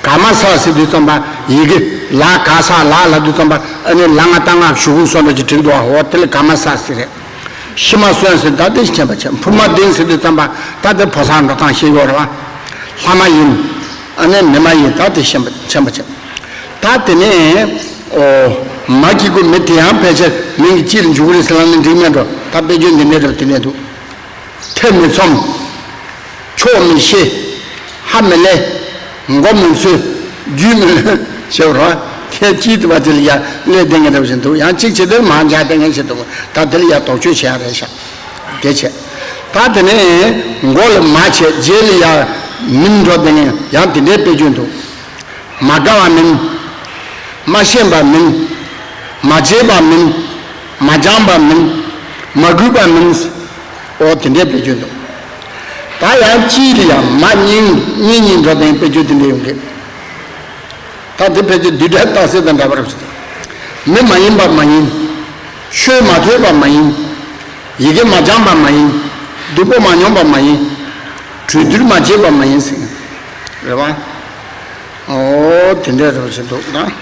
ག་མ་ས་ཟེར་དུས་ཙམ་པ་ཡི་གེ་ལ་ག་ས་ལ་ལབ་དུས་ཙམ་པ་ཨ་ནི་ལ་ང་ཏ་ང་ཞུ་གུ་སོགས་འདྲ་ཅིག་བྲིས་འདུག་ཨ། འོ་དེ་ལ་ག་མ་ས་ཟེར་རེད། ཤི་མ་སོན་ཟེར་ད་དེ་ཤེས་པ་བྱས། འཕུར་མ་ལྡིང་ཟེར་དུས་ཙམ་པ་ད་དེ་ཕོ་གསར་འགྲོ་སྟངས་ཤེས་ཡོད་རེད་པ། ལྷ་མ་ཡིན། ཨ་ནི་མི་མ་ཡིན་ད་དེ་ཤེས་པ་ཤེས་པ་བྱས། ད་དེ་ནས་ཨོ་མ་གི་གུ་མི་དེ་ཡང་ཕལ་ཆེར་མིང་གི་དཀྱིལ་ལ་འཇུག་གི་རེད་ཟེར་ལབ་ན་འགྲིག་མེད་འགྲོ། ད་དཔེ་བརྗོད་འདི་འདྲ་རེད་པ། དེ་ནས་འདུག་ཐེ་མི་ཚོམ། ཆོག་མི་ཤེས། ཧ་མི་ལས། མགོ་མི་འཚོས། རྒྱུས་མི་ལོན་ཞེས་པ་རེད་པ། ཐེ་གཅིག་ཏུ་བ་དེ་ལ་ཡ་སླེབས་བསྡད་མཁན་འདྲ་པོ་ཞིག་འདུག་ཡང་གཅིག་བྱེད་དུས་མར་འཇགས་བསྡད་མཁན་ཞིག་འདུག་ད་དེ་ལ་ཡ་དོགས་གཅོད་བྱེད་ཡ་རེད་ཤག་དེ་བྱས། ད་དེ་ནས་མགོ་ལ་མ་བྱས་རྗེས་ལ་ཡ་མིན་འགྲོ་བསྡད་མཁན་ཡང་དེ་འདྲའི་དཔེ་བརྗོད་འདུག་མ་དགའ་བ་མིན། མ་ཤེས་པ་མིན། མ་བརྗེད་པ་མིན། མ་སྦྱངས་པ་མིན། མ་གུས་པ་མིན། ཨོ་དེ་འདྲའི་དཔེ་བརྗོད་འདུག་ད་ཡང་གཅིག་ལ་ཡང་མ་གཉིས་གཉིས་གཉིས་འགྲོ་དེ་དཔེ་བརྗོད་དེ་འདྲ་ཡོང་གི། ད་དེ་དཔེ་བརྗོད་བསྡུས་གྲྭའི་རྟགས་གསལ་དང་འདྲ་པོ་རེད་པ། མི་མ་ཡིན་པ་མ་ཡིན། ཆོས་མ་ཐོས་པ་མ་ཡིན། ཡི་གེ་མ་སྦྱངས་པ་མ་ཡིན། སྡིག་པ་མ་མྱོང་པ་མ་ཡིན། གྲོས་བསྡུར་མ་བྱས་པ་མ་ཡིན་ཟེར། རེད་པ། ཨོ་དེ་འདྲ་རེད་པ་ཞིག་འདུག་ན། བྱས་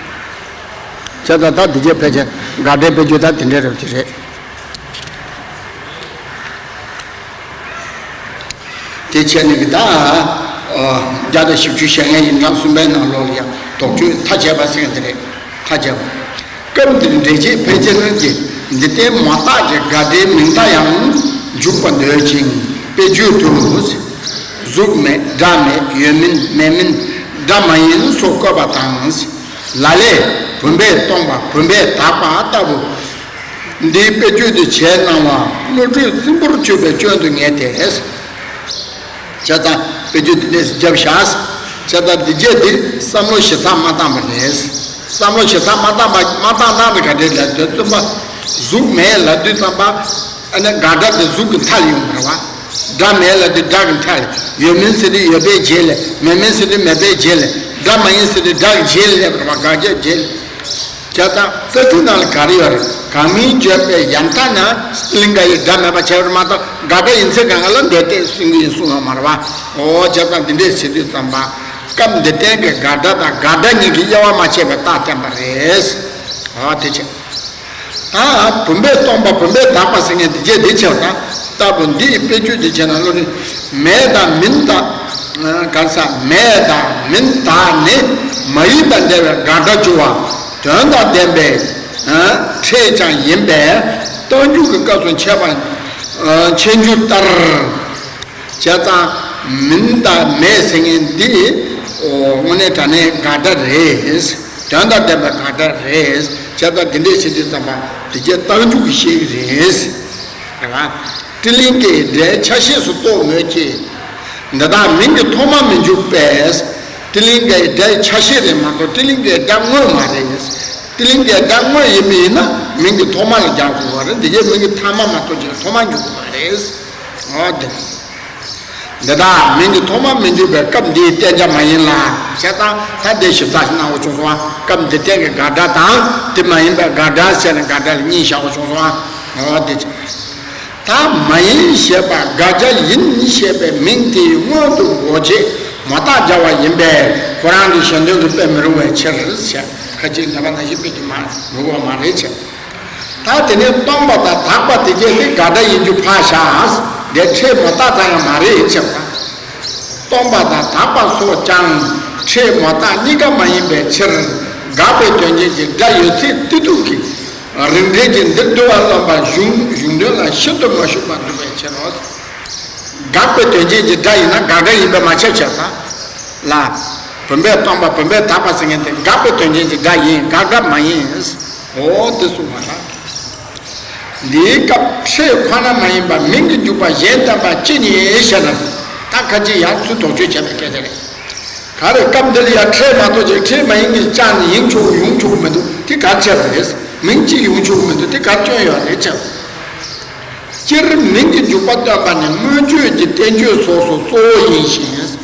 ཙང་ད་འདི་གའི་དཔེ་ཆ་དགག་སྒྲའི་དཔེ་བརྗོད་ད་དེ་འདྲ་རེད་པ་ཅིག་རེད། དེ་བྱས་ནས་ཀྱི་ད། ཨ། བརྒྱ་དང་བཞི་བཅུ་ཞེ་ལྔའི་ཡིག་ཚང་གསུམ་པའི་ནང་ལོགས་ལ་ཡང་དོགས་གཅོད་མཐའ་ཁྱབ་པ་ཟེར་མཁན་དེ་རེད། མཐའ་ཁྱབ་པ། སྐབས་འདིར་འགྲེལ་བྱེད་ཕལ་ཆེར་གྱིས་འདི་ལྟའི་མ་བརྟགས་ཀྱི་དགག་སྒྲའི་མིང་མཐའ་ཡང་འཇུག་པར་འདོད་ཅིང་དཔེ་བརྗོད་དུ། གཟུགས་མེད་སྒྲ་མེད་ཡོད་མིན་མེད་མིན་སྒྲ་མ་ཡིན་སོགས་བཀོད་པ་དང་། ལ་ལས་བུམ་པས་སྟོང་པ་བུམ་པས་དག་པ་ལྟ་བུ། འདིའི་དཔེ་བརྗོད་དུ་བྱས་གནང་བ་བློ་གྲོས་རྫུན་པོར་གྱུར་པའི་སྐྱོན་དུ་ངེས་ཏེ། བྱས་ཙང་དཔེ་བརྗོད་འདི་ནས་བརྒྱབ་བཞག་བྱས་ཙང་འདི་རྗེས་འདིར་བསམ་བློ་ཞིབ་ཚགས་མ་བཏང་བ་རེད། བསམ་བློ་ཞིབ་ཚགས་མ་བཏང་བ་མ་བཏང་སྟངས་དེ་ག་འདྲས་ལབ་དུས་ཙམ་པ། གཟུགས་མེད་ལབ་དུས་ཙམ་པ། ཨ་ནི་དགག་སྒྲ་དེ་གཟུགས་ཀྱི་མཐའ་ལ་ཡོང་བ་རེད་པ། སྒྲ་མེད་ལབ་དུས་སྒྲ་གི་མཐའ་ལ། ཡོད་མིན་ཟེར་དུས་ཡོད་པའི་རྗེས་ལ། མེད་མིན་ཟེར་དུས་མེད་པའི་རྗེས་ལ། སྒྲ་མ་ཡིན་ཟེར་དུས་སྒྲ་གི་རྗེས་ལ་སླེབས་པ་རེད་པ། དགག་བྱའི་རྗེས་ལ། བྱས་ཙང་རྩ་ཚིག་ནང་ལ་ག་རེ་ཡོད་རེད། གང་མིང་བརྗོད་པའི་ཡ་མཐའ་ན་སྤྲི་ལིང་ག་ཡི་སྒྲ་མེད་པ་བྱས་པ་རེད་མ་གཏོགས་དགག་སྒྲ་ཡིན་ཚད་གང་ག་ལ་འདས་ཏེ་གསུང་གི་ཡིན་གསུང་ཡོད་མ་རེད་པ། འོ་བྱས་ཙང་འདི་འདྲས་བྱེད་དུས་ཙམ་པ། སྐབས་འདིར་བསྟན་གྱི་དགག་སྒྲ་དང་དགག་སྒྲ་གཉིས་ཀྱི་དབྱེ་བ་མ་ཕྱེ་བའི་རྟགས་བསྟན་པ་རེད། འོ་དེ་བྱས། ད་བུམ་པས་སྟོང་པ་བུམ་པས་དག་པ་ཟེར་མཁན་འདི་རྗེས་འདི་བྱས་པ་ན་ལྟ་བུ་འདིའི་དཔེ་བརྗོད་འདི་བྱས་ན་བློ་ནི་མེད་དང་མིན་དང་། གང་ཟག་མེད་དང་མིན་དག་ནི་མ་ཡིན་པར་འདས་པའི་དགག་སྒྲ་སྦྱོར་བ་དོན་དང་ལྡན་པའི་ཕྲད་ཀྱང་ཡིན་པས་རྟགས་འཇུག་གི་སྐབས་སུ་འཆད་པ་འཆད་འཇུག་ལྟར། བྱས་ཙང་མིན་དང་མེད་ཟེར་མཁན་འདི་དངོས་གནས་དྲང་གནས་དགག་སྒྲ་རེད། དོན་དང་ལྡན་པའི་དགག་སྒྲ་རེད། བྱས་ཙང་འདི་འདྲས་བྱེད་དུས་ཙམ་པ་དེ་རྗེས་རྟགས་འཇུག་གིས་ཤེས་ཀྱི་རེད། རེད་བ། སྤྲི་ལིང་གའི་སྒྲའི་ཆ་ཤས་སུ་གཏོགས་མོད་ཀྱི། འདི་དག་མིང་གི་ཐོག་མ་མི་འཇུག་པས། སྤྲི་ལིང་གའི་སྒྲའི་ཆ་ཤས་རེད་མ་གཏོགས་སྤྲི་ལིང་གའི་སྒྲ་དངོས་མ་རེད། སྤྲི་ལིང་གའི་སྒྲ་དངོས་ཡིན་པ་ཡིན་ན་མིང་གི་ཐོག་མ་ལ་རྒྱག་དགོས་པ་རེད། འདི་གའི་མིང་གི་ཐ་མ་མ་གཏོགས་ཀྱི་ཐོག་མ་འཇུག་དགོས་པ་རེད། འོ་དེ། འདི་དག་མིང་གི་ཐོག་མ་མི་འཇུག་པའི་སྐབས་འདིའི་བསྟན་བྱ་མ་ཡིན་ལ། བྱས་ཙང་ད་འདི་ཞིབ་ཚགས་ཤིག་གནང་བ་བྱུང་སོང་ཨ། སྐབས་འདི་བསྟན་གྱི་དགག་སྒྲ་དང་དེ་མ་ཡིན་པའི་དགག་སྒྲ་བྱས་ནས་དགག་སྒྲ་ལ་གཉིས་བཞག་པ་བྱུང་སོང་ཨ། འོ་དེ། ད་མ་ཡིན་ཞེས་པ་དགག་བྱ་ཡིན་ཞེས་པའི་མིང་དེའི་སྔོན་དུ་འགོག་བྱེད་མ་བརྟགས་སྦྱར་བ་ཡིན་པས་ཁོ་རང་གི་གཞན་དོན་དུ་དཔེ་མི་རུང་བའི་ཕྱིར་ཞེས་ཁ་ཅིག་ནད་པ་ནང་བཞིན་དཔེ་དེ་མ་རུང་བ་མ་རེད་ཅེས། ད་དེ་ནས་སྟོང་པ་དང་དག་པ་དེ་གས་ནི་དགག་སྒྲ་ཡིན་རྒྱུ་ཕར་བཞག་འདི་ཕྲད་མ་བརྟགས་ཙམ་ཡང་མ་རེད་ཅེས་པ། སྟོང་པ་དང་དག་པ་སོགས་ཀྱང་ཕྲད་མ་བརྟགས་གཉིས་ཀ་མ་ཡིན་པའི་ཕྱིར། དགག་པའི་དོན་ཅན་གྱི་སྒྲ་ཡོད་ཚད་གཏི་ཐུག་གི་རིགས་འགྲེ་གི་འདིར་བསྡུ་བ་རློམ་པ་གཞུང་གཞུང་དོན་ལ་ཤིན་ཏུ་མ་ཞུགས་པར་འདུག་པའི་ཕྱིར་རོ། དགག་པའི་དོན་ཅན་གྱི་སྒྲ་ཡིན་ན་དགག་སྒྲ་ཡིན་པས་མ་ཁྱབ་ཅེས་པ་ལ། བུམ་པས་སྟོང་པ་བུམ་པས་དག་པ་ཟེར་མཁན་དེ་དགག་པའི་དོན་ཅན་གྱི་སྒྲ་ཡིན། དགག་སྒྲ་མ་ཡིན། འོ་དེ་གསུངས་པ་དང་། འདིའི་སྐབས་ཕྲད་ཁོ་ན་མ་ཡིན་པར་མིང་གི་འཇུག་པ་གཞན་བསྟན་པ་ཅི་ཉིད་ཞེ་ན། ད་ཁ་ཅིག་ཡང་ཚུར་དོགས་གཅོད་བྱས་པའི་སྐད་ཆ་རེད། ག་རེ་སྐབས་འདི་ལ་ཡང་ཕྲད་མ་གཏོགས་ཅིག་ཕྲད་མ་ཡིན་གྱི་ཅང་ནི་ཡིན་ཆོག་གི་ཡོང་ཆོག་གི་མི་འདུག་དེ་ག་རེ་བྱས་པ་རེད། མིང་གཅིག་ཡོང་ཆོག་གི་མི་འདུག་དེ་ག་རེ་སྐྱོན་ཡོད་རེད་བྱས་པ། སྤྱིར་མིང་གི་འཇུག་པ་སྟོན་པ་ནི་མངོན་བརྗོད་ཀྱི་བསྟན་བཅོས་སོགས་སུ་གཙོ་བོ་ཡིན་ཞིང་།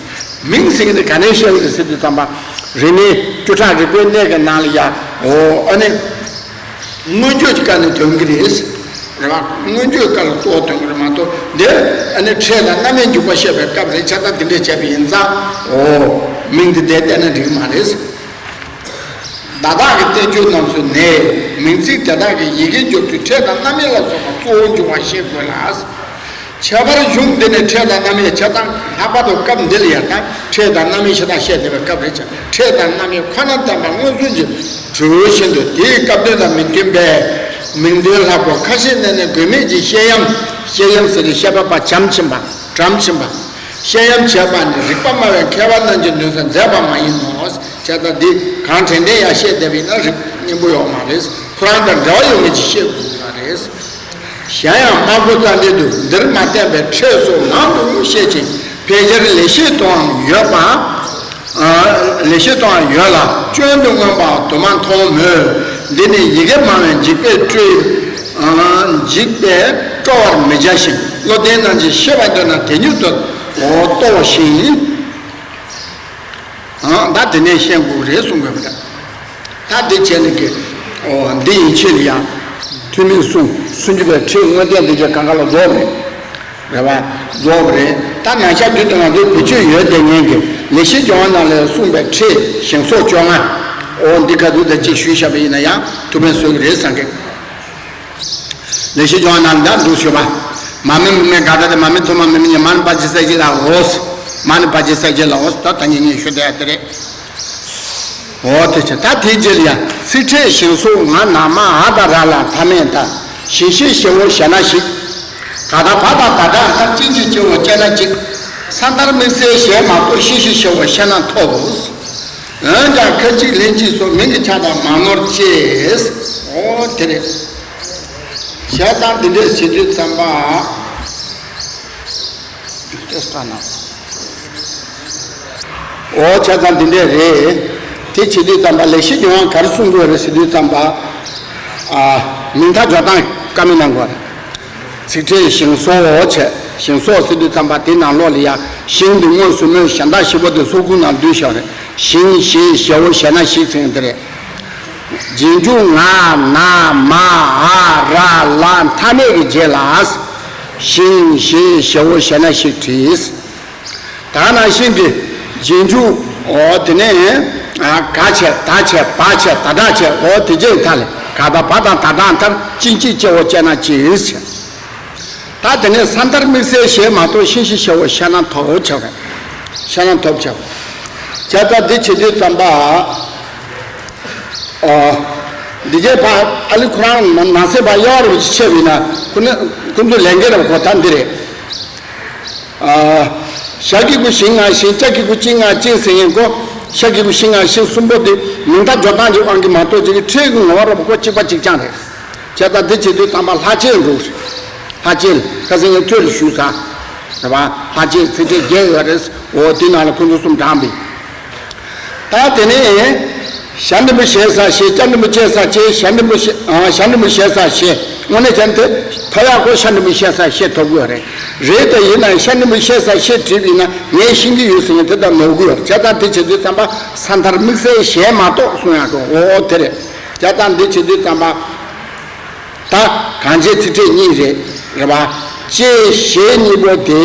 མིང་ཟེར་གྱི་འདི་ག་ནས་བཤད་ཀྱི་རེད་ཟེར་དུས་ཙམ་པ། རིག་གནས་བཅུ་ཕྲག་རིག་པའི་གནས་ཀྱི་ནང་ལ་ཡང་འོ་ཨ་ནི། མངོན་བརྗོད་ཀྱི་སྐབས་ནས་ཐོན་གྱི་རེད། རེད་བ། མངོན་བརྗོད་སྐབས་ལ་གཙོ་བོ་ཐོན་གྱི་རེད་མ་གཏོགས་འདིར་ཨ་ནི་ཕྲད་དང་རྣམ་དབྱེ་འཇུག་པ་བཤད་པའི་སྐབས་རེད་ཆ་ད་འདི་འདྲས་བྱས་པ་ཡིན་ཙང་འོ་མིང་འདི་འདྲས་བསྟན་ན་འགྲིག་གི་མ་རེད། བརྡ་དག་གི་བསྟན་བཅོས་རྣམས་སུ་ནི་མིང་ཚིག་དེ་དག་གི་ཡི་གེ་སྦྱོར་ཚུལ་ཕྲད་དང་རྣམ་དབྱེ་ལ་སོགས་པ་གཙོ་བོ་འབྱུང་བ་ཤེས་དགོས་ལ། ཁྱད་པར་གཞུང་འདི་ནི་ཕྲད་དང་རྣམ་དབྱེ་ཆ་ཚང་ལྷག་པར་དུ་སྐབས་འདི་ལ་ཡང་ད་ཕྲད་དང་རྣམ་དབྱེ་ཆ་ཚང་བཤད་བསྡད་པའི་སྐབས་རེད་ཀྱང་ཕྲད་དང་རྣམ་དབྱེ་ཁོ་ན་བསྟན་པ་མངོན་སུམ་གྱིས་གྲོལ་བཞིན་དུ་དེའི་སྐབས་དོན་དང་མི་མཐུན་པས་མིང་དོན་ལྷག་པོ་ཁ་ཤས་བསྣན་ནས་དགོས་མེད་ཀྱི་བཤད་ཡམ། བཤད་ཡམ་ཟེར་ཏེ་བཤད་པ་པ་བྱམས་ཕྱིན་པ་བྲམ་ཕྱིན་པ། བཤད་ཡམ་བྱས་པ་ནི་རིགས་པ་སྨྲ་བའི་མཁས་པ་རྣམས་ཀྱིས་ནུས་ས་མཛད་པ་མ་ཡིན་ནོ། བྱས་ཙང་འདི་གང་དྲན་དྲན་ཡང་བཤད་བསྡད་པ་ཡིན་ན་རིགས་སྙན་པོ་ཡོད་མ་རེད། ཁོ་རང་དང་འབྲེལ་བ་ཡོད་མེད་ཀྱི་བཤད་དགོས་ཀྱི་རེད། གཞན་ཡང་སྨྲ་སྒོ་རྩ་འགྲེལ་དུ་འདིར་མ་བསྟན་པའི་ཕྲད་སོགས་མང་དུ་བཤད་ཅིང་ཕལ་ཆེར་ལེགས་བཤད་དུའང་ཡོད་པ། ཨ་ལེགས་བཤད་དུའང་ཡོད་ལ་སྐྱོན་དུ་མངོན་པ་དུ་མ་མཐོང་མོད། འདི་ནི་ཡི་གེ་མང་བས་འཇིག་པས་སྤྲོས། ཨ་འཇིག་པས་སྤྲོ་བར་མི་བྱ་ཞིང་བློ་ལྡན་རྣམས་ཀྱིས་ཤེས་པར་འདོད་ན་དེ་ཉིད་དུ་རྟོགས་ཤིང་། ཨང་། ད་དེ་ནས་ཤེས་དགོས་རེད་གསུང་དགོས་པ་འདྲ། ད་འདི་བྱས་ནས་ཀྱི། ཨོ་འདི་ཡི་ཆེད་ལ་ཡང་། ཐུན་མིན་གསུང་སུམ་ཅུ་པའི་ཁྲིད་དངོས་བསྟན་འདི་གའི་གང་ག་ལ་རྫོགས་རེད། རེད་བ། རྫོགས་རེད། ད་ནང་ཤག་རྒྱུད་དུ་ང་ཚོའི་བེད་སྤྱོད་ཡོད་དེ་ངན་གྱི་ལེགས་བཤད་ལྗོན་དབང་ནང་ལས་གསུངས་པའི་ཁྲིད་ཞིང་སོགས་བཅོ་ལྔ། ཨོ་འདི་ག་དུས་ད་ཅིག་ཞུས་བཞག་པ་ཡིན་ན་ཡང་ཐུགས་ཕན་གསོས་ཀྱི་རེད་བསམ་གི། ལེགས་བཤད་ལྗོན་དབང་ནང་ལ་འདུག་ཞུས་པ། མ་མི་མི་མེད་དགག་སྒྲ་དེ་མ་མི་ཐོག་མ་མི་མི་ཉིད་མ་ནི་ཕར་ཕྱིན་གསལ་བྱེད་ལ་འོ། མ་ནི་ཕར་ཕྱིན་གསལ་བྱེད་ལ་འོ། ད་ད་ཉིད་ཉིད་ཞུ་བསྡད་ཡ་དེ་རེད། འོ་དེ་ཕྱིར་ད་དེའི་རྗེས་ལ་ཡང་ཚིག་ཕྲད་ཞིང་སོགས་ང་ན་མ་འ་ད་ར་ལ་མཐའ་མེད་ད། ཞིང་ཞེས་ཞེའོ་ཞེ་ན་ཞིག་ག་ད་བ་དང་ད་དྲག་མཐར་ཅི་མཆིས་ཅེའོ་ཅེ་ན་ཅིག་ས་མཐར་དམིགས་བསལ་ཞེས་མ་གཏོགས་ཤིང་ཞེས་ཞེའོ་ཞེ་ན་ཐོབ། འོན་ཀྱང་ཁ་ཅིག་ལན་གཅིག་སོགས་མིང་གི་ཆ་དང་མ་ནོར་ཅེས། འོ་དེ་རེད། བྱས་ཙང་འདི་འདྲས་བྱེད་དུས་ཙམ་པ། འོ་བྱས་ཙང་འདི་འདྲས་རེད། དེ་བྱེད་དུས་ཙམ་པ་ལེགས་བཤད་ལྗོན་དབང་ག་རེ་གསུང་དགོས་རེད་ཟེར་དུས་ཙམ་པ། ཨ། མིང་མཐའ་སྦྱོར་སྟངས་བཀའ་མོལ་གནང་དགོས་རེད། ཚིག་ཕྲད་ཞིང་སོགས་འོ་བྱས་ཞིང་སོགས་ཟེར་དུས་ཙམ་པ་དེ་ནང་ལོགས་ལ་ཡང་ཞིང་འདི་མངོན་སུམ་མོད་གཞན་དག་བཞི་པོ་དེ་སོགས་ཀུན་ནང་འདུས་བཞག་རེད། ཞིང་ཞེས་ཞེའོ་ཞེ་ན་ཞིག་ཟེར་མཁན་དེ་རེད། རྗེས་འཇུག་ང་ན་མ་འ་ར་ལ་མཐའ་མེད་ཀྱི་རྗེས་ལ། ཞིང་ཞེས་ཞེའོ་ཞེ་ན་ཞིག་བྲིས། ད་ནང་བཞིན་གྱི་རྗེས་འཇུག་འོ་དེ་ནས་ག་བྱས་ད་བྱས་བ་བྱས་ད་དྲག་བྱས་འོ་དེ་རྗེས་མཐའ་ལས་ག་ད་བ་དང་ད་དྲག་མཐར་ཅི་མཆིས་ཅེའོ་ཅེ་ན་ཅིག་བྱས། ད་དེ་ནས་ས་མཐར་དམིགས་བསལ་ཞེས་མ་གཏོགས་ཤིང་ཞེས་ཞེའོ་ཞེ་ན་ཐོབ་བྱ་བ། ཞེ་ན་ཐོབ་བྱ་བ། བྱས་ཙང་འདི་བྱེད་དུས་ཙམ་པ། ཨ། འདི་གའི་ཕ་ཨ་ལི་ཁོ་རང་ནང་གསེས་པ་གཡག་རུ་ཆེ་བས་ན་ཁོ་ནི་ཁོ་ཚོ་ལས་འགན་རུ་གོ་ད་འདི་རེད། ཨ། ཞ་གི་གུ་ཞིང་ང་ཞིང་ཅ་གི་གུ་ཅི་ང་ཅིང་ཟེར་ཡིན་གོ། ཞ་གི་གུ་ཞིང་ང་ཞིང་གསུམ་པོ་དེ་མིང་མཐའ་སྦྱོར་སྟངས་ཀྱི་དབང་གིས་མ་གཏོགས་ཅིག་གི་ཕྲད་ཀྱི་ངོ་བོ་ར་བ་ཁོ་གཅིག་པ་གཅིག་རྐྱང་རེད། བྱས་ཙང་འདི་བྱེད་དུས་ཙམ་པ་ལྷག་བཅས་འགྲོ། ལྷག་བཅས་ཁ་སང་ངས་ཐོས་རེ་ཞུས་ས། རེད་པ། ལྷག་བཅས་ཚིག་ཕྲད་བརྒྱད་ཡོད་རེད། འོ་དེ་ནང་ལ་ཁོང་ཚོ་གསུམ་དྲངས་པས། ད་དེ་ནས་ཞ་འགྲེང་བུ་ཞེ་ས་ཞེ་ཅ་འགྲེང་བུ་ཅེ་ས་ཅེ་ཞ་འགྲེང་བུ་ཞེ་ཨ་ཞ་འགྲེང་བུ་ཞེ་ས་ཞེ། དངོས་གནས་བྱས་ན་དེ་ཐོ་ཡག་གོ་ཞ་འགྲེང་བུ་ཞེ་ས་ཞེ་ཐོབ་དགོས་རེད། རེད་དེ་ཡིན་ན་ཞ་འགྲེང་བུ་ཞེ་ས་ཞེ་བྲིས་པ་ཡིན་ན་ངས་ཤེས་ཀྱི་ཡོད་ཟེར་ཡིན་དེ་ལྟར་ནོར་གི་ཡོད་རེད། བྱས་ཙང་དེ་བྱེད་དུས་ཙམ་པ་ས་མཐར་དམིགས་བསལ་ཞེས་མ་གཏོགས་གསུང་ཡག་གོ་འོ་དེ་རེད། བྱས་ཙང་འདི་བྱེད་དུས་ཙམ་པ། ད་གང་བྱས་ཚིག་ཕྲད་གཉིས་རེད། རེད་པ། ཅེས་ཞེས་གཉིས་པོ་དེ་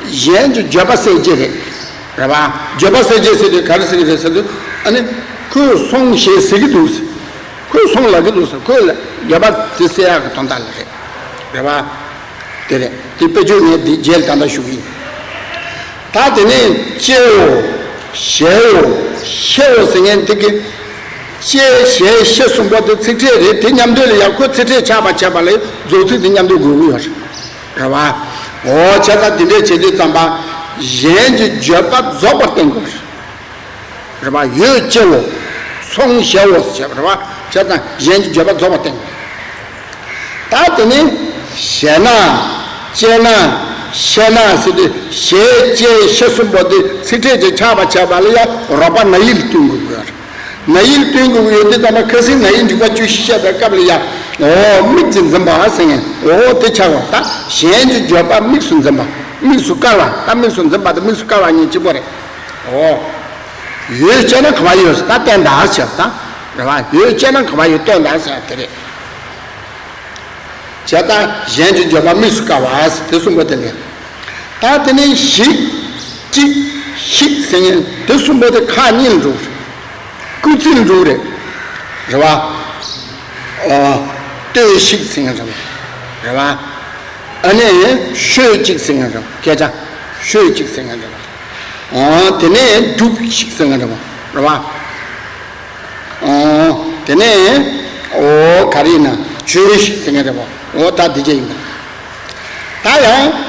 གཞན་གྱི་བརྗོད་པ་གསལ་བྱེད་རེད། རེད་པ། བརྗོད་པ་གསལ་བྱེད་ཟེར་དུས་ག་རེ་ཟེར་གྱི་རེད་ཟེར་དུས་ཨ་ནི་ཁོས་སོང་ཞེས་ཟེར་གྱི་འདུག་ཁོས་སོང་ལབ་ཀྱི་འདུག་ཟེར་ཁོས་ལ་བརྗོད་པ་དེ་གསལ་ཡག་གི་དོན་དག་ལ་རེད། རེད་པ། དེ་རེད། དེ་དཔེ་བརྗོད་ངས་འདི་རྗེས་ལ་ད་ལྟ་ཞུ་གི་ཡིན། ད་དེ་ནས་ཅེའོ། ཞེའོ། ཤེའོ་ཟེར་མཁན་དེ་གི་ཅེ་ཞེ་ཤེ་གསུམ་པོ་དེ་ཚིག་ཕྲད་རེད། དེ་མཉམ་དུ་ལ་ཡང་ཁོ་ཚིག་ཕྲད་ཆགས་པ་བྱས་པ་ལ་རྫོགས་ཚིག་དེ་མཉམ་དུ་དགོས་ཀྱི་ཡོད་རེད། རེད་པ། འོ་བྱས་ཙང་དེ་འདྲས་བྱེད་དུས་ཙམ་པ་གཞན་གྱི་བརྗོད་པ་རྫོགས་པར་བསྟན་དགོས་རེད། རེད་པ། ཡོད་ཅེའོ། སོང་ཞེའོ་ཟེར་བྱས་པ་རེད་པ། བྱས་ཙང་གཞན་གྱི་བརྗོད་པ་རྫོགས་པ་བསྟན་དགོས། ད་དེ་ནི་ཞེ་ན། ཅེ་ན། ཤེ་ན་ཟེར་དུས་ཞེ་ཅེ་ཤེ་གསུམ་པོ་དེ་ཚིག་ཕྲད་ཀྱི་ཆགས་པ་བྱས་པ་ལ་ཡང་རོགས་པ་ན་ཡིག་ལ་བསྟུན་དགོས་ཀྱི་ཡོད་རེད། ན་ཡིག་ལ་བསྟུན་དགོས་ཀྱི་ཡོད་དུས་ཙམ་པ་ཁ་སང་ན་ཡིག་འཇུག་པ་བཅུ་བཞི་བཤད་པའི་སྐབས་ལ་ཡང་འོ་མིག་གི་འཛིན་པ་ཟེར་མཁན་འོ་དེ་ཆགས་པ་ད་གཞན་གྱི་བརྗོད་པ་དམིགས་སུ་འཛིན་པ་དམིགས་སུ་བཀར་བ་ད་དམིགས་སུ་འཛིན་པ་དང་དམིགས་སུ་བཀར་བ་གཉིས་གཅིག་པ་རེད། འོ། ཡོད་ཅེ་ན་ག་པར་ཡོད་ཟེར་ད་བསྟན་དགོས་ཟེར་ད། རེད་བ། ཡོད་ཅེ་ན་ག་པར་ཡོད་བསྟན་དགོས་ཟེར་དེ་རེད། བྱས་ཙང་གཞན་གྱི་བརྗོད་པ་དམིགས་སུ་བཀར་བ་ཟེར་དེ་གསུམ་པོ་དེ་ལས། ད་དེ་ནས་ཞིག་ཅིག་ཤིག་ཟེར་མཁན་དེ་གསུམ་པོ་དེ་ཁག་གཉིས་ལ་འགྲོ་གི་རེད། སྐུལ་ཚིག་ལ་འགྲོ་གི་རེད། རེད་བ། ཨ། ལྟོས་ཤིག་ཟེར་མཁན་རེད་བ། རེད་བ། ཨ་ནི་ཤོད་ཅིག་ཟེར་མཁན་རེད་བ། སྐད་ཆ་ཤོད་ཅིག་ཟེར་མཁན་རེད་བ། ཨ། དེ་ནས་སྒྲུབ་ཤིག་ཟེར་མཁན་རེད་བ། རེད་བ། ཨ། དེ་ནས་འོ་ག་རེ་ཡིན་ན་བརྗོད་ཤིག་ཟེར་མཁན་རེད་བ། འོ་ད་འདི་བྱས་ཡིན་པ། ད་ཡང་